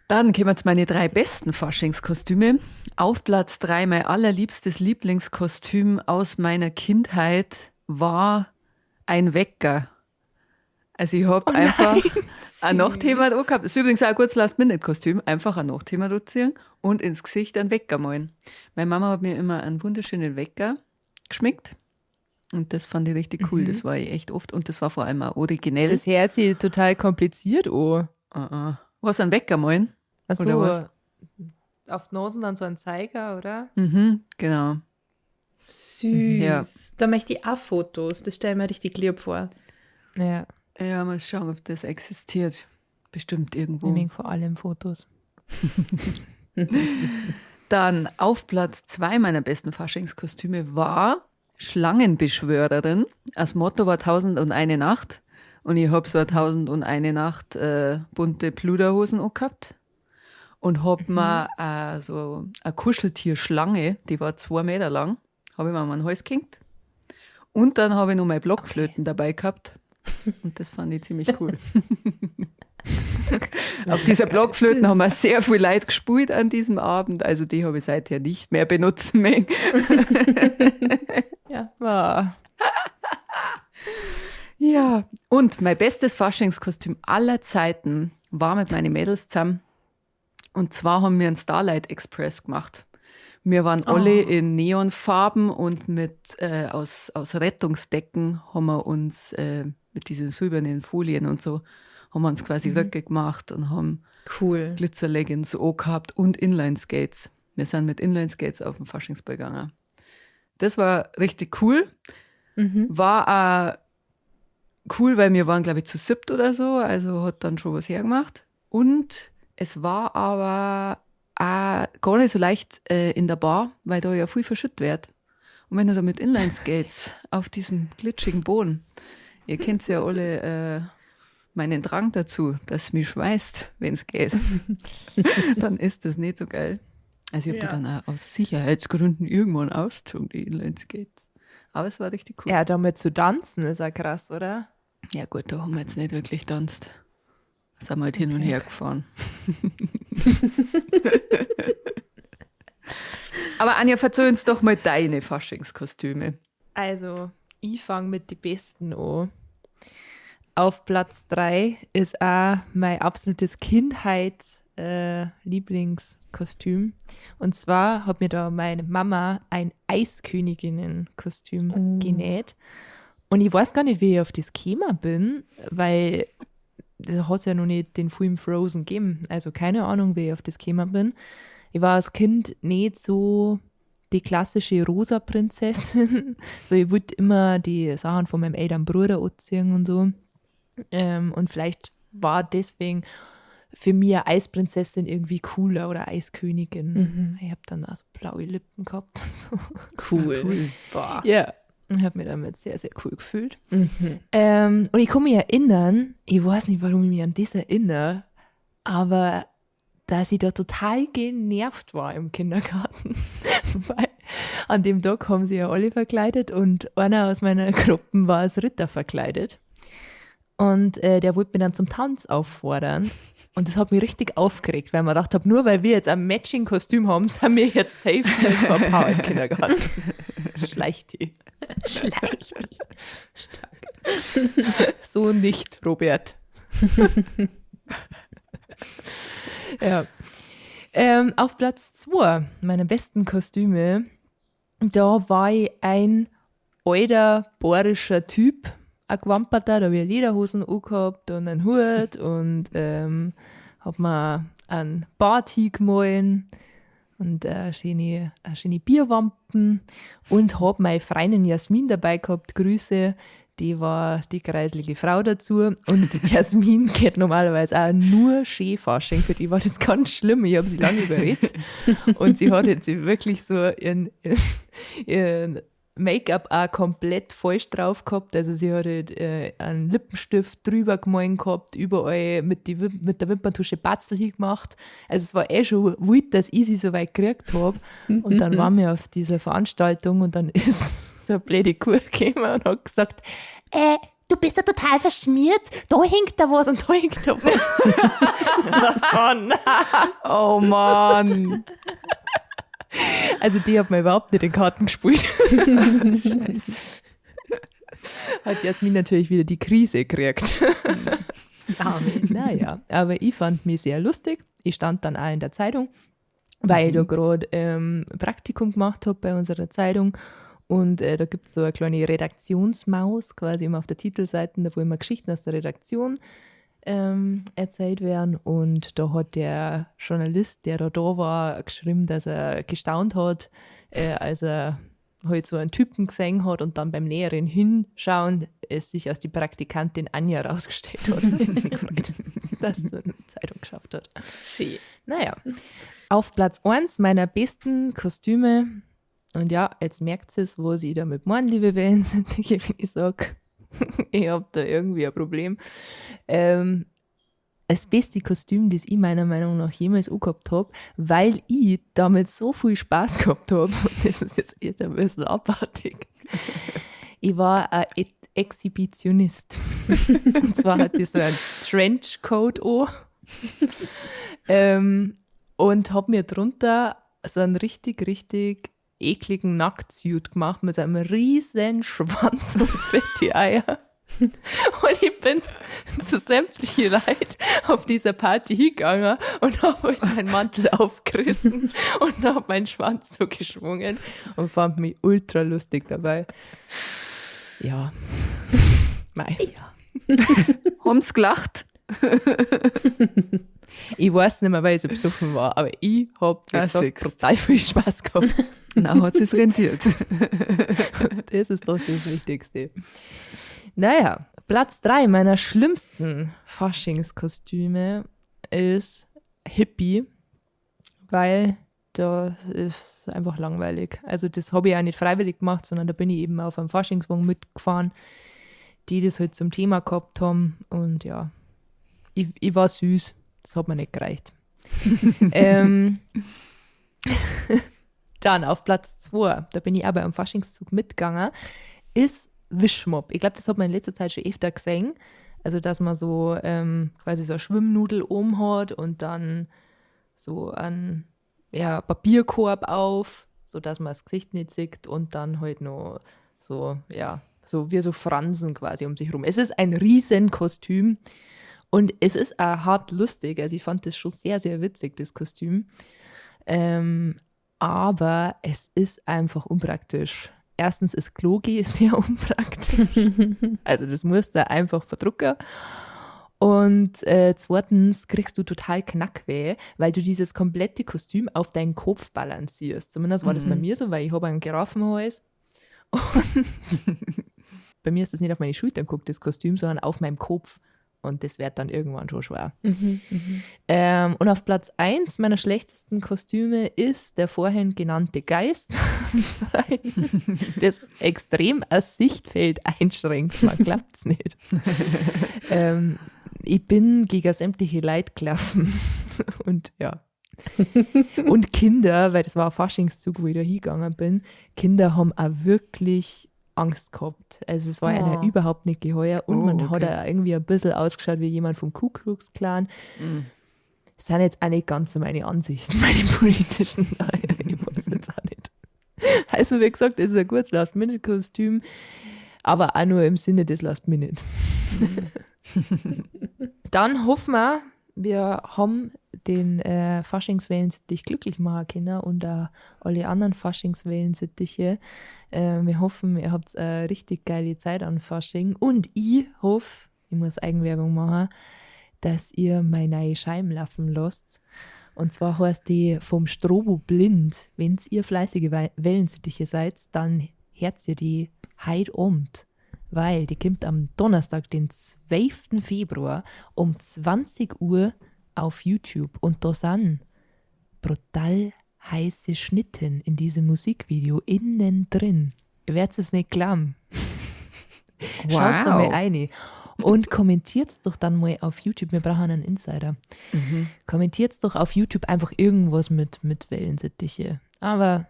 Dann kommen wir zu meine drei besten Faschingskostüme. Auf Platz 3, mein allerliebstes Lieblingskostüm aus meiner Kindheit war ein Wecker. Also ich habe einfach ein Nachthema da gehabt. Das ist übrigens auch ein gutes Last-Minute-Kostüm. Einfach ein Nachthema ziehen und ins Gesicht einen Wecker malen. Meine Mama hat mir immer einen wunderschönen Wecker geschmickt. Und das fand ich richtig cool. Das war ich echt oft. Und das war vor allem auch originell. Das hört sich total kompliziert an. Ah, ah. Was, ein Wecker malen? Ach Oder so, was? Auf die Nosen dann so ein Zeiger, oder? Mhm, genau. Süß. Ja. Da möchte ich auch Fotos. Das stelle ich mir richtig lieb vor. Ja, Ja, mal schauen, ob das existiert. Bestimmt irgendwo. ich vor allem Fotos. Dann auf Platz 2 meiner besten Faschingskostüme war Schlangenbeschwörerin. Das Motto war 1001 Nacht. Und ich hab so eine 1001 Nacht bunte Pluderhosen angehabt. Und hab mir so eine Kuscheltierschlange, die war 2 Meter lang, habe ich mir an den Hals gehängt. Und dann habe ich noch meine Blockflöten dabei gehabt. Und das fand ich ziemlich cool. Auf dieser Blockflöten haben wir sehr viel Leid gespielt an diesem Abend. Also die habe ich seither nicht mehr benutzen mögen. Ja. Ah. Ja. Und mein bestes Faschingskostüm aller Zeiten war mit meinen Mädels zusammen. Und zwar haben wir einen Starlight Express gemacht. Wir waren alle in Neonfarben und mit aus Rettungsdecken haben wir uns mit diesen silbernen Folien und so, haben wir uns quasi Röcke gemacht und haben Cool. Glitzerleggings angehabt und Inline-Skates. Wir sind mit Inline-Skates auf den Faschingsball gegangen. Das war richtig cool. War auch cool, weil wir waren, glaube ich, zu 7 oder so, also hat dann schon was hergemacht. Und es war aber auch gar nicht so leicht in der Bar, weil da ja viel verschüttet wird. Und wenn du da mit Inline-Skates auf diesem glitschigen Boden, ihr kennt ja alle meinen Drang dazu, dass mich schweißt, wenn's geht, dann ist das nicht so geil. Also ich hab die dann auch aus Sicherheitsgründen irgendwann ausgezogen, die Inline-Skates. Aber es war richtig cool. Ja, damit zu tanzen ist ja krass, oder? Ja gut, da haben wir jetzt nicht wirklich getanzt. Sind wir halt hin und her gefahren. Aber Anja, verzeih uns doch mal deine Faschingskostüme. Also, ich fang mit den Besten an. Auf Platz 3 ist auch mein absolutes Kindheits-Lieblingskostüm. Und zwar hat mir da meine Mama ein Eisköniginnen-Kostüm genäht. Und ich weiß gar nicht, wie ich auf das gekommen bin, weil da hat es ja noch nicht den Film Frozen gegeben. Also keine Ahnung, wie ich auf das gekommen bin. Ich war als Kind nicht so die klassische rosa Prinzessin. So, ich wollte immer die Sachen von meinem älteren Bruder anziehen und so. Und vielleicht war deswegen für mich eine Eisprinzessin irgendwie cooler oder Eiskönigin. Ich hab dann auch so blaue Lippen gehabt und so. Cool. Boah. Ja. Ich hab mich damit sehr, sehr cool gefühlt. Und ich kann mich erinnern, ich weiß nicht, warum ich mich an das erinnere, aber dass ich da total genervt war im Kindergarten. Weil an dem Tag haben sie ja alle verkleidet und einer aus meiner Gruppe war als Ritter verkleidet. Und der wollte mich dann zum Tanz auffordern. Und das hat mich richtig aufgeregt, weil man gedacht hat, nur weil wir jetzt ein Matching-Kostüm haben, sind wir jetzt safe mit ein paar im Kindergarten. Schleicht die. Schleicht die. Stark. So nicht, Robert. Ja. Auf Platz 2 meiner besten Kostüme, da war ich ein alter bayerischer Typ, ein Gewamperter, da hab ich Lederhosen angehabt und einen Hut und hab mir einen Bart hingemahlen und eine schöne Bierwampen und hab meine Freundin Jasmin dabei gehabt, Grüße, die war die kreislige Frau dazu und die Jasmin geht normalerweise auch nur Skifasching, für die war das ganz schlimm, ich hab sie lange überredet und sie hat jetzt wirklich so ihren Make-up auch komplett falsch drauf gehabt. Also sie hat halt, einen Lippenstift drüber gemalt gehabt, überall mit der Wimperntusche Batzel hingemacht. Also es war eh schon wild, dass ich sie so weit gekriegt hab. Und dann waren wir auf dieser Veranstaltung und dann ist so eine blöde Kuh gekommen und hat gesagt, du bist ja total verschmiert, da hängt da was und da hängt da was. Oh nein. Oh Mann. Also die hat mir überhaupt nicht in Karten gespielt. Scheiße. Hat Jasmin natürlich wieder die Krise gekriegt. Amen. Naja, aber ich fand mich sehr lustig. Ich stand dann auch in der Zeitung, weil ich da gerade Praktikum gemacht hab bei unserer Zeitung. Und da gibt's so eine kleine Redaktionsmaus, quasi immer auf der Titelseite, da wo immer Geschichten aus der Redaktion erzählt werden. Und da hat der Journalist, der da war, geschrieben, dass er gestaunt hat, als er halt so einen Typen gesehen hat und dann beim näheren Hinschauen es sich als die Praktikantin Anja rausgestellt hat. Ich hab mich gefreut, dass sie eine Zeitung geschafft hat. Schön. Naja, auf Platz 1 meiner besten Kostüme, und ja, jetzt merkt es, wo sie da mit meinen, liebe Wellen sind, wenn ich sag, ich hab da irgendwie ein Problem. Das beste Kostüm, das ich meiner Meinung nach jemals angehabt hab, weil ich damit so viel Spaß gehabt hab, und das ist jetzt eher ein bisschen abartig. Ich war ein Exhibitionist. Und zwar hatte ich so einen Trenchcoat an. Und hab mir drunter so einen richtig, richtig ekligen Nacktsuit gemacht mit so einem riesen Schwanz und fette Eier. Und ich bin zu sämtlichen Leuten auf dieser Party hingegangen und hab halt meinen Mantel aufgerissen und hab meinen Schwanz so geschwungen und fand mich ultra lustig dabei. Ja. Mei. Ja. Haben's gelacht? Ich weiß nicht mehr, weil ich so besoffen war, aber ich hab, wie Ah, gesagt, siehst. brutal viel Spaß gehabt. Na, hat sich's rentiert. Das ist doch das Wichtigste. Naja, Platz 3 meiner schlimmsten Faschingskostüme ist Hippie, weil da ist einfach langweilig. Also das hab ich auch nicht freiwillig gemacht, sondern da bin ich eben auf einem Faschingswagen mitgefahren, die das halt zum Thema gehabt haben. Und ja, ich war süß. Das hat mir nicht gereicht. Dann auf Platz 2, da bin ich auch bei einem Faschingszug mitgegangen, ist Wischmopp. Ich glaub, das hat man in letzter Zeit schon öfter gesehen. Also, dass man so quasi so eine Schwimmnudel oben hat und dann so einen, ja, Papierkorb auf, sodass man das Gesicht nicht sieht und dann halt noch so, ja, so wie so Fransen quasi um sich rum. Es ist ein Riesenkostüm und es ist auch hart lustig. Also, ich fand das schon sehr, sehr witzig, das Kostüm. Aber es ist einfach unpraktisch. Erstens ist Klogi sehr unpraktisch. Also das musst du einfach verdrucken. Und zweitens kriegst du total Knackweh, weil du dieses komplette Kostüm auf deinen Kopf balancierst. Zumindest war das bei mir so, weil ich habe einen Giraffenhals. Und bei mir ist das nicht auf meine Schultern geguckt, das Kostüm, sondern auf meinem Kopf. Und das wird dann irgendwann schon schwer. Und auf Platz 1 meiner schlechtesten Kostüme ist der vorhin genannte Geist, weil das extrem das Sichtfeld einschränkt. Man glaubt's nicht. Ich bin gegen sämtliche Leute gelaufen. Und ja. Und Kinder, weil das war ein Faschingszug, wo ich da hingegangen bin, Kinder haben auch wirklich Angst gehabt. Also es war einer überhaupt nicht geheuer und man hat auch irgendwie ein bisschen ausgeschaut wie jemand vom Ku Klux Klan. Das sind jetzt auch nicht ganz so meine Ansichten, meine politischen. Ich weiß jetzt auch nicht. Also wie gesagt, es ist ein gutes Last-Minute-Kostüm, aber auch nur im Sinne des Last-Minute. Dann hoffen wir, wir haben den Faschingswellensittich glücklich machen können und auch alle anderen Faschingswellensittiche. Wir hoffen, ihr habt eine richtig geile Zeit an Fasching. Und ich hoffe, ich muss Eigenwerbung machen, dass ihr meine neue Scheiben laufen lasst. Und zwar heißt die vom Strobo blind. Wenn's ihr fleißige Wellensittiche seid, dann hört ihr die heut Abend. Weil die kommt am Donnerstag, den 12. Februar um 20 Uhr auf YouTube. Und da sind brutal heiße Schnitten in diesem Musikvideo innen drin. Ihr werdet es nicht glauben. Schaut einmal rein. Und kommentiert's doch dann mal auf YouTube. Wir brauchen einen Insider. Kommentiert's doch auf YouTube einfach irgendwas mit Wellensittiche. Aber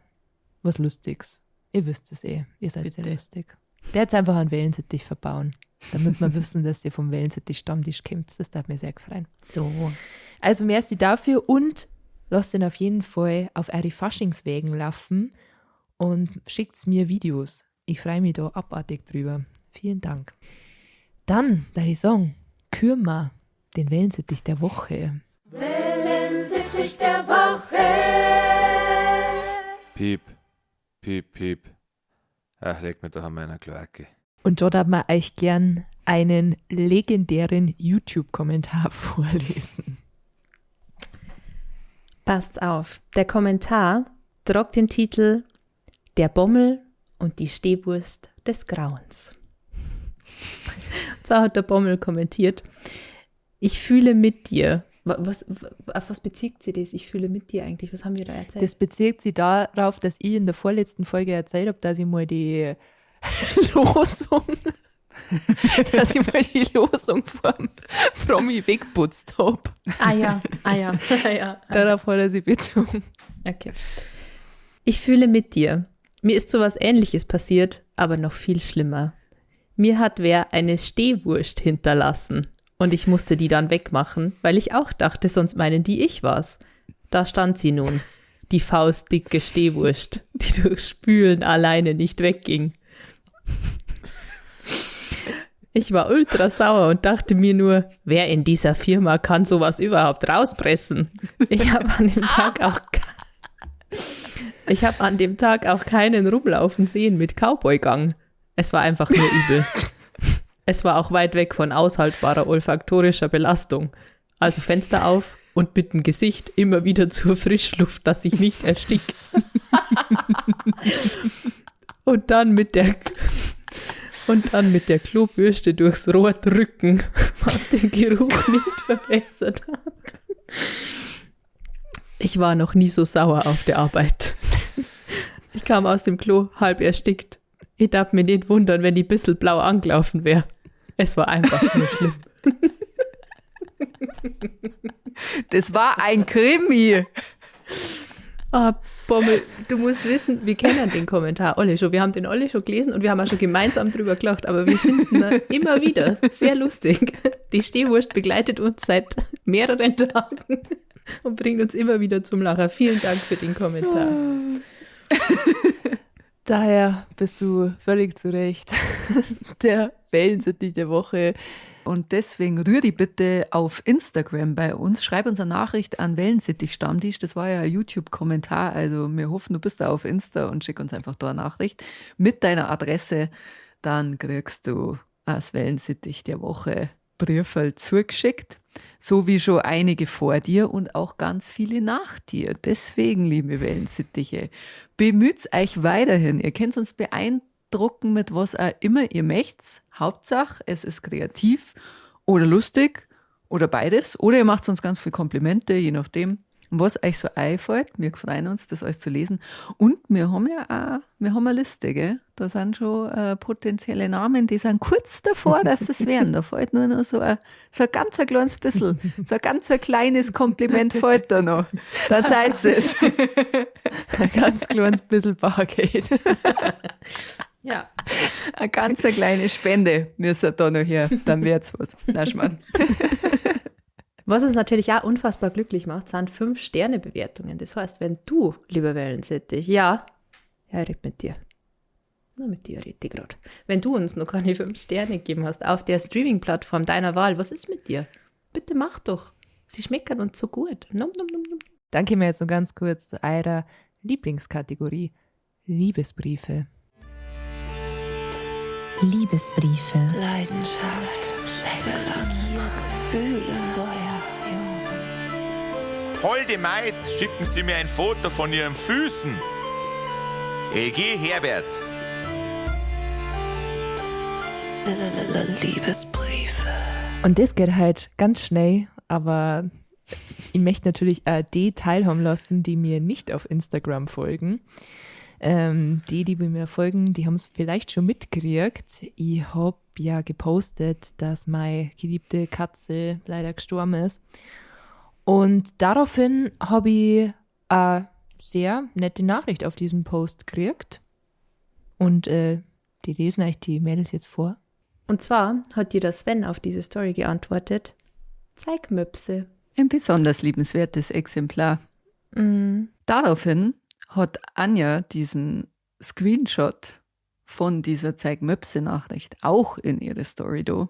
was Lustiges. Ihr wisst es eh. Ihr seid sehr Bitte. lustig. Der hat's einfach einen Wellensittich verbauen. Damit wir wissen, dass ihr vom Wellensittich-Stammtisch kommt. Das darf mir sehr gefreuen. So. Also merci dafür und lasst ihn auf jeden Fall auf eure Faschingswegen laufen und schickt's mir Videos. Ich freue mich da abartig drüber. Vielen Dank. Dann, da ich sagen, küren wir den Wellensittich der Woche. Wellensittich der Woche. Piep, piep, piep. Ach, leg mir doch an meiner Kloake. Und dort hat man euch gern einen legendären YouTube-Kommentar vorlesen. Passt auf. Der Kommentar tragt den Titel Der Bommel und die Stehwurst des Grauens. Und zwar hat der Bommel kommentiert, ich fühle mit dir. Auf was bezieht sie das? Ich fühle mit dir eigentlich. Was haben wir da erzählt? Das bezieht sich darauf, dass ich in der vorletzten Folge erzählt habe, dass ich mal die Losung, dass ich mal die Losung vom Promi wegputzt hab. ah ja, ah ja, ah ja. Darauf hat er sich bezogen. Okay. Ich fühle mit dir. Mir ist sowas Ähnliches passiert, aber noch viel schlimmer. Mir hat wer eine Stehwurst hinterlassen und ich musste die dann wegmachen, weil ich auch dachte, sonst meinen die ich war's. Da stand sie nun, die faustdicke Stehwurst, die durch Spülen alleine nicht wegging. Ich war ultra sauer und dachte mir nur, wer in dieser Firma kann sowas überhaupt rauspressen? Ich habe an dem Tag auch ich habe an dem Tag auch keinen rumlaufen sehen mit Cowboygang. Es war einfach nur übel. Es war auch weit weg von aushaltbarer olfaktorischer Belastung. Also Fenster auf und mit dem Gesicht immer wieder zur Frischluft, dass ich nicht erstick. Und dann mit der Klobürste durchs Rohr drücken, was den Geruch nicht verbessert hat. Ich war noch nie so sauer auf der Arbeit. Ich kam aus dem Klo halb erstickt. Ich darf mich nicht wundern, wenn die bissel blau angelaufen wäre. Es war einfach nur schlimm. Das war ein Krimi. Ah, Bommel, du musst wissen, wir kennen den Kommentar alle schon. Wir haben den alle schon gelesen und wir haben auch schon gemeinsam drüber gelacht, aber wir finden ihn immer wieder sehr lustig. Die Stehwurst begleitet uns seit mehreren Tagen und bringt uns immer wieder zum Lachen. Vielen Dank für den Kommentar. Daher bist du völlig zu Recht der Wellensittich der Woche. Und deswegen rühr dich bitte auf Instagram bei uns. Schreib uns eine Nachricht an Wellensittich Stammtisch. Das war ja ein YouTube-Kommentar. Also wir hoffen, du bist da auf Insta und schick uns einfach da eine Nachricht mit deiner Adresse. Dann kriegst du als Wellensittich der Woche Brieferl zugeschickt. So wie schon einige vor dir und auch ganz viele nach dir. Deswegen, liebe Wellensittiche, bemüht euch weiterhin. Ihr könnt uns beeindrucken mit was auch immer ihr möchtet. Hauptsache, es ist kreativ oder lustig oder beides. Oder ihr macht uns ganz viele Komplimente, je nachdem, was euch so einfällt. Wir freuen uns, das alles zu lesen. Und wir haben ja auch, wir haben eine Liste, gell? Da sind schon potenzielle Namen, die sind kurz davor, dass es werden. Da fällt nur noch so ein ganz ein kleines bisschen, so ein ganz ein kleines Kompliment fällt da noch. Dann seid es. Ein ganz kleines bisschen Bargeld. Ja. Eine ganz eine kleine Spende müsst ihr da noch her, dann wird's was. Na, Schmarrn. Was uns natürlich auch unfassbar glücklich macht, sind 5-Sterne-Bewertungen. Das heißt, wenn du, lieber Wellensittich, ja, ich red mit dir. Nur mit dir red ich grad. Wenn du uns noch keine 5 Sterne gegeben hast auf der Streaming-Plattform deiner Wahl, was ist mit dir? Bitte mach doch. Sie schmecken uns so gut. Nom, nom, nom, nom. Dann kommen wir jetzt noch ganz kurz zu eurer Lieblingskategorie, Liebesbriefe. Liebesbriefe. Leidenschaft, Sex, Gefühle, Feuer. Holde Maid, schicken Sie mir ein Foto von Ihren Füßen. LG Herbert. Liebesbriefe. Und das geht halt ganz schnell, aber ich möchte natürlich auch die teilhaben lassen, die mir nicht auf Instagram folgen. Die mir folgen, die haben es vielleicht schon mitgekriegt. Ich habe ja gepostet, dass meine geliebte Katze leider gestorben ist. Und daraufhin habe ich eine sehr nette Nachricht auf diesem Post gekriegt. Und die lesen euch die Mädels jetzt vor. Und zwar hat dir der Sven auf diese Story geantwortet: Zeig Möpse. Ein besonders liebenswertes Exemplar. Mhm. Daraufhin hat Anja diesen Screenshot von dieser Zeig-Möpse-Nachricht auch in ihre Story do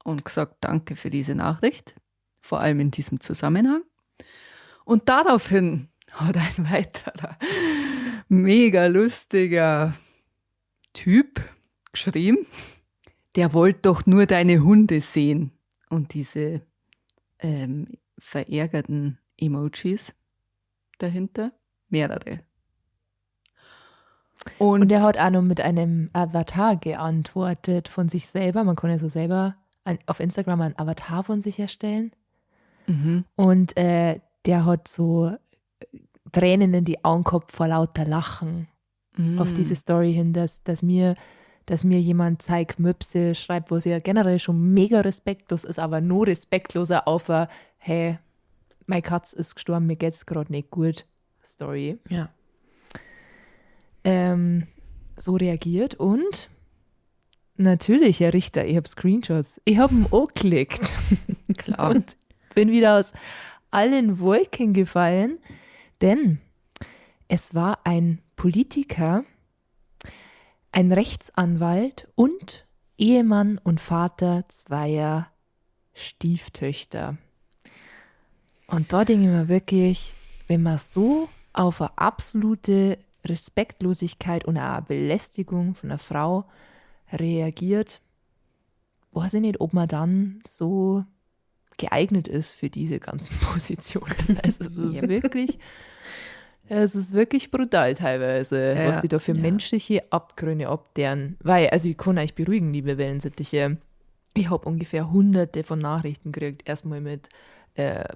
und gesagt, danke für diese Nachricht, vor allem in diesem Zusammenhang. Und daraufhin hat ein weiterer mega lustiger Typ geschrieben, der wollte doch nur deine Hunde sehen. Und diese verärgerten Emojis dahinter, mehrere. Und er hat auch noch mit einem Avatar geantwortet von sich selber. Man kann ja so selber auf Instagram einen Avatar von sich erstellen. Mhm. Und der hat so Tränen in die Augen gehabt vor lauter Lachen auf diese Story hin, dass mir jemand zeigt, Möpse schreibt, wo sie ja generell schon mega respektlos ist, aber nur respektloser auf ein, hey, meine Katze ist gestorben, mir geht's gerade nicht gut, Story. Ja. So reagiert und natürlich, Herr Richter, ich habe Screenshots. Ich habe ihn auch geklickt. Klar. Und bin wieder aus allen Wolken gefallen, denn es war ein Politiker, ein Rechtsanwalt und Ehemann und Vater zweier Stieftöchter. Und da denke ich mir wirklich, wenn man so auf eine absolute Respektlosigkeit und eine Belästigung von einer Frau reagiert, weiß ich nicht, ob man dann so geeignet ist für diese ganzen Positionen. Also es ist wirklich, es ist wirklich brutal teilweise, Ja, was sie da für menschliche Abgründe abderen. Weil, also ich kann euch beruhigen, liebe Wellensittiche, ich habe ungefähr hunderte von Nachrichten gekriegt, erstmal mit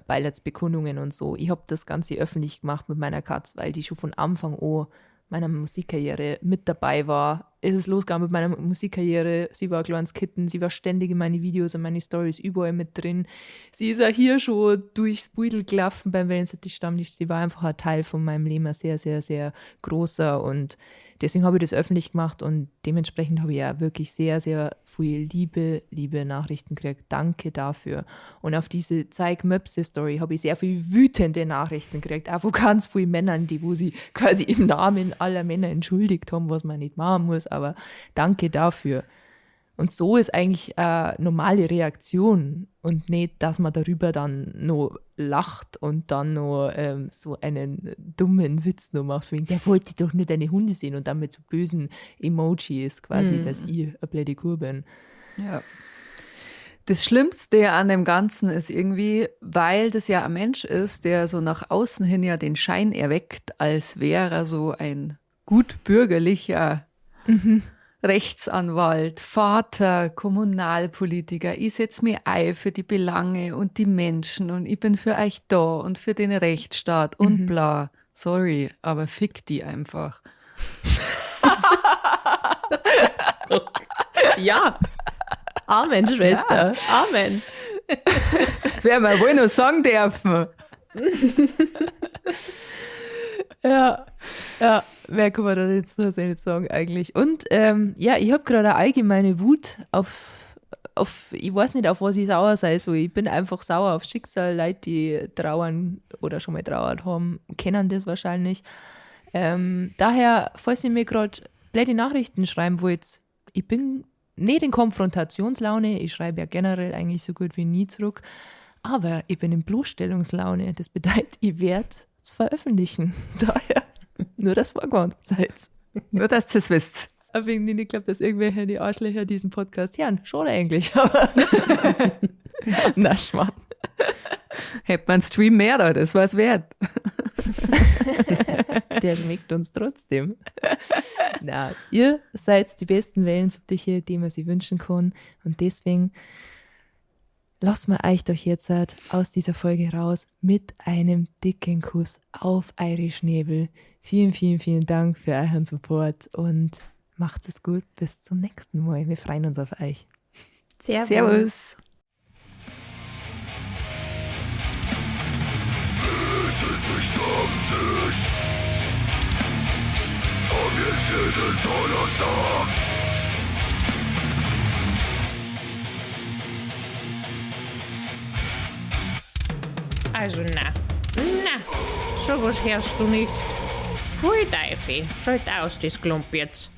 Beileidsbekundungen und so. Ich habe das Ganze öffentlich gemacht mit meiner Katze, weil die schon von Anfang an meiner Musikkarriere mit dabei war. Es ist losgegangen mit meiner Musikkarriere. Sie war ein kleines Kitten, sie war ständig in meine Videos und meine Stories überall mit drin. Sie ist auch hier schon durchs Beutel gelaufen beim Wellensittich-Stammtisch. Sie war einfach ein Teil von meinem Leben, ein sehr, sehr, sehr großer. Und deswegen habe ich das öffentlich gemacht und dementsprechend habe ich ja wirklich sehr, sehr viel liebe Nachrichten gekriegt. Danke dafür. Und auf diese Zeig-Möpse-Story habe ich sehr viel wütende Nachrichten gekriegt, auch von ganz vielen Männern, die wo sie quasi im Namen aller Männer entschuldigt haben, was man nicht machen muss, aber danke dafür. Und so ist eigentlich eine normale Reaktion und nicht, dass man darüber dann noch lacht und dann noch so einen dummen Witz noch macht, wegen, der wollte doch nur deine Hunde sehen und dann mit so bösen Emojis quasi, dass ich eine blöde Kuh bin. Ja. Das Schlimmste an dem Ganzen ist irgendwie, weil das ja ein Mensch ist, der so nach außen hin ja den Schein erweckt, als wäre er so ein gutbürgerlicher Rechtsanwalt, Vater, Kommunalpolitiker, ich setz mich ein für die Belange und die Menschen und ich bin für euch da und für den Rechtsstaat und bla. Sorry, aber fick die einfach. Ja. Amen, Schwester. Ja. Amen. Das werden wir wohl noch sagen dürfen. Ja, ja, mehr kann man da jetzt nur nicht sagen eigentlich. Und ja, ich habe gerade eine allgemeine Wut auf, ich weiß nicht, auf was ich sauer sei. So, ich bin einfach sauer auf Schicksal. Leute, die trauern oder schon mal trauert haben, kennen das wahrscheinlich. Daher, falls ihr mir gerade blöde Nachrichten schreiben wollt, ich bin nicht in Konfrontationslaune, ich schreibe ja generell eigentlich so gut wie nie zurück, aber ich bin in Bloßstellungslaune. Das bedeutet, ich werde es veröffentlichen. Daher, nur das vorgewarnt seid. Nur, dass ihr es wisst. Aber wegen denen ich glaube, dass irgendwelche die Arschlöcher diesen Podcast hören. Schade eigentlich, aber na, Schmarrn. Hätte man einen Stream mehr da, das war's wert. Der schmeckt uns trotzdem. Na, ihr seid die besten Wellensittiche, die man sich wünschen kann. Und deswegen Lasst mal euch doch jetzt aus dieser Folge raus mit einem dicken Kuss auf eure Schnäbel. Vielen, vielen, vielen Dank für euren Support und macht es gut. Bis zum nächsten Mal. Wir freuen uns auf euch. Servus. Servus. Also na, na, sowas hörst du nicht. Pfui Teufel, schalt aus das Klump jetzt.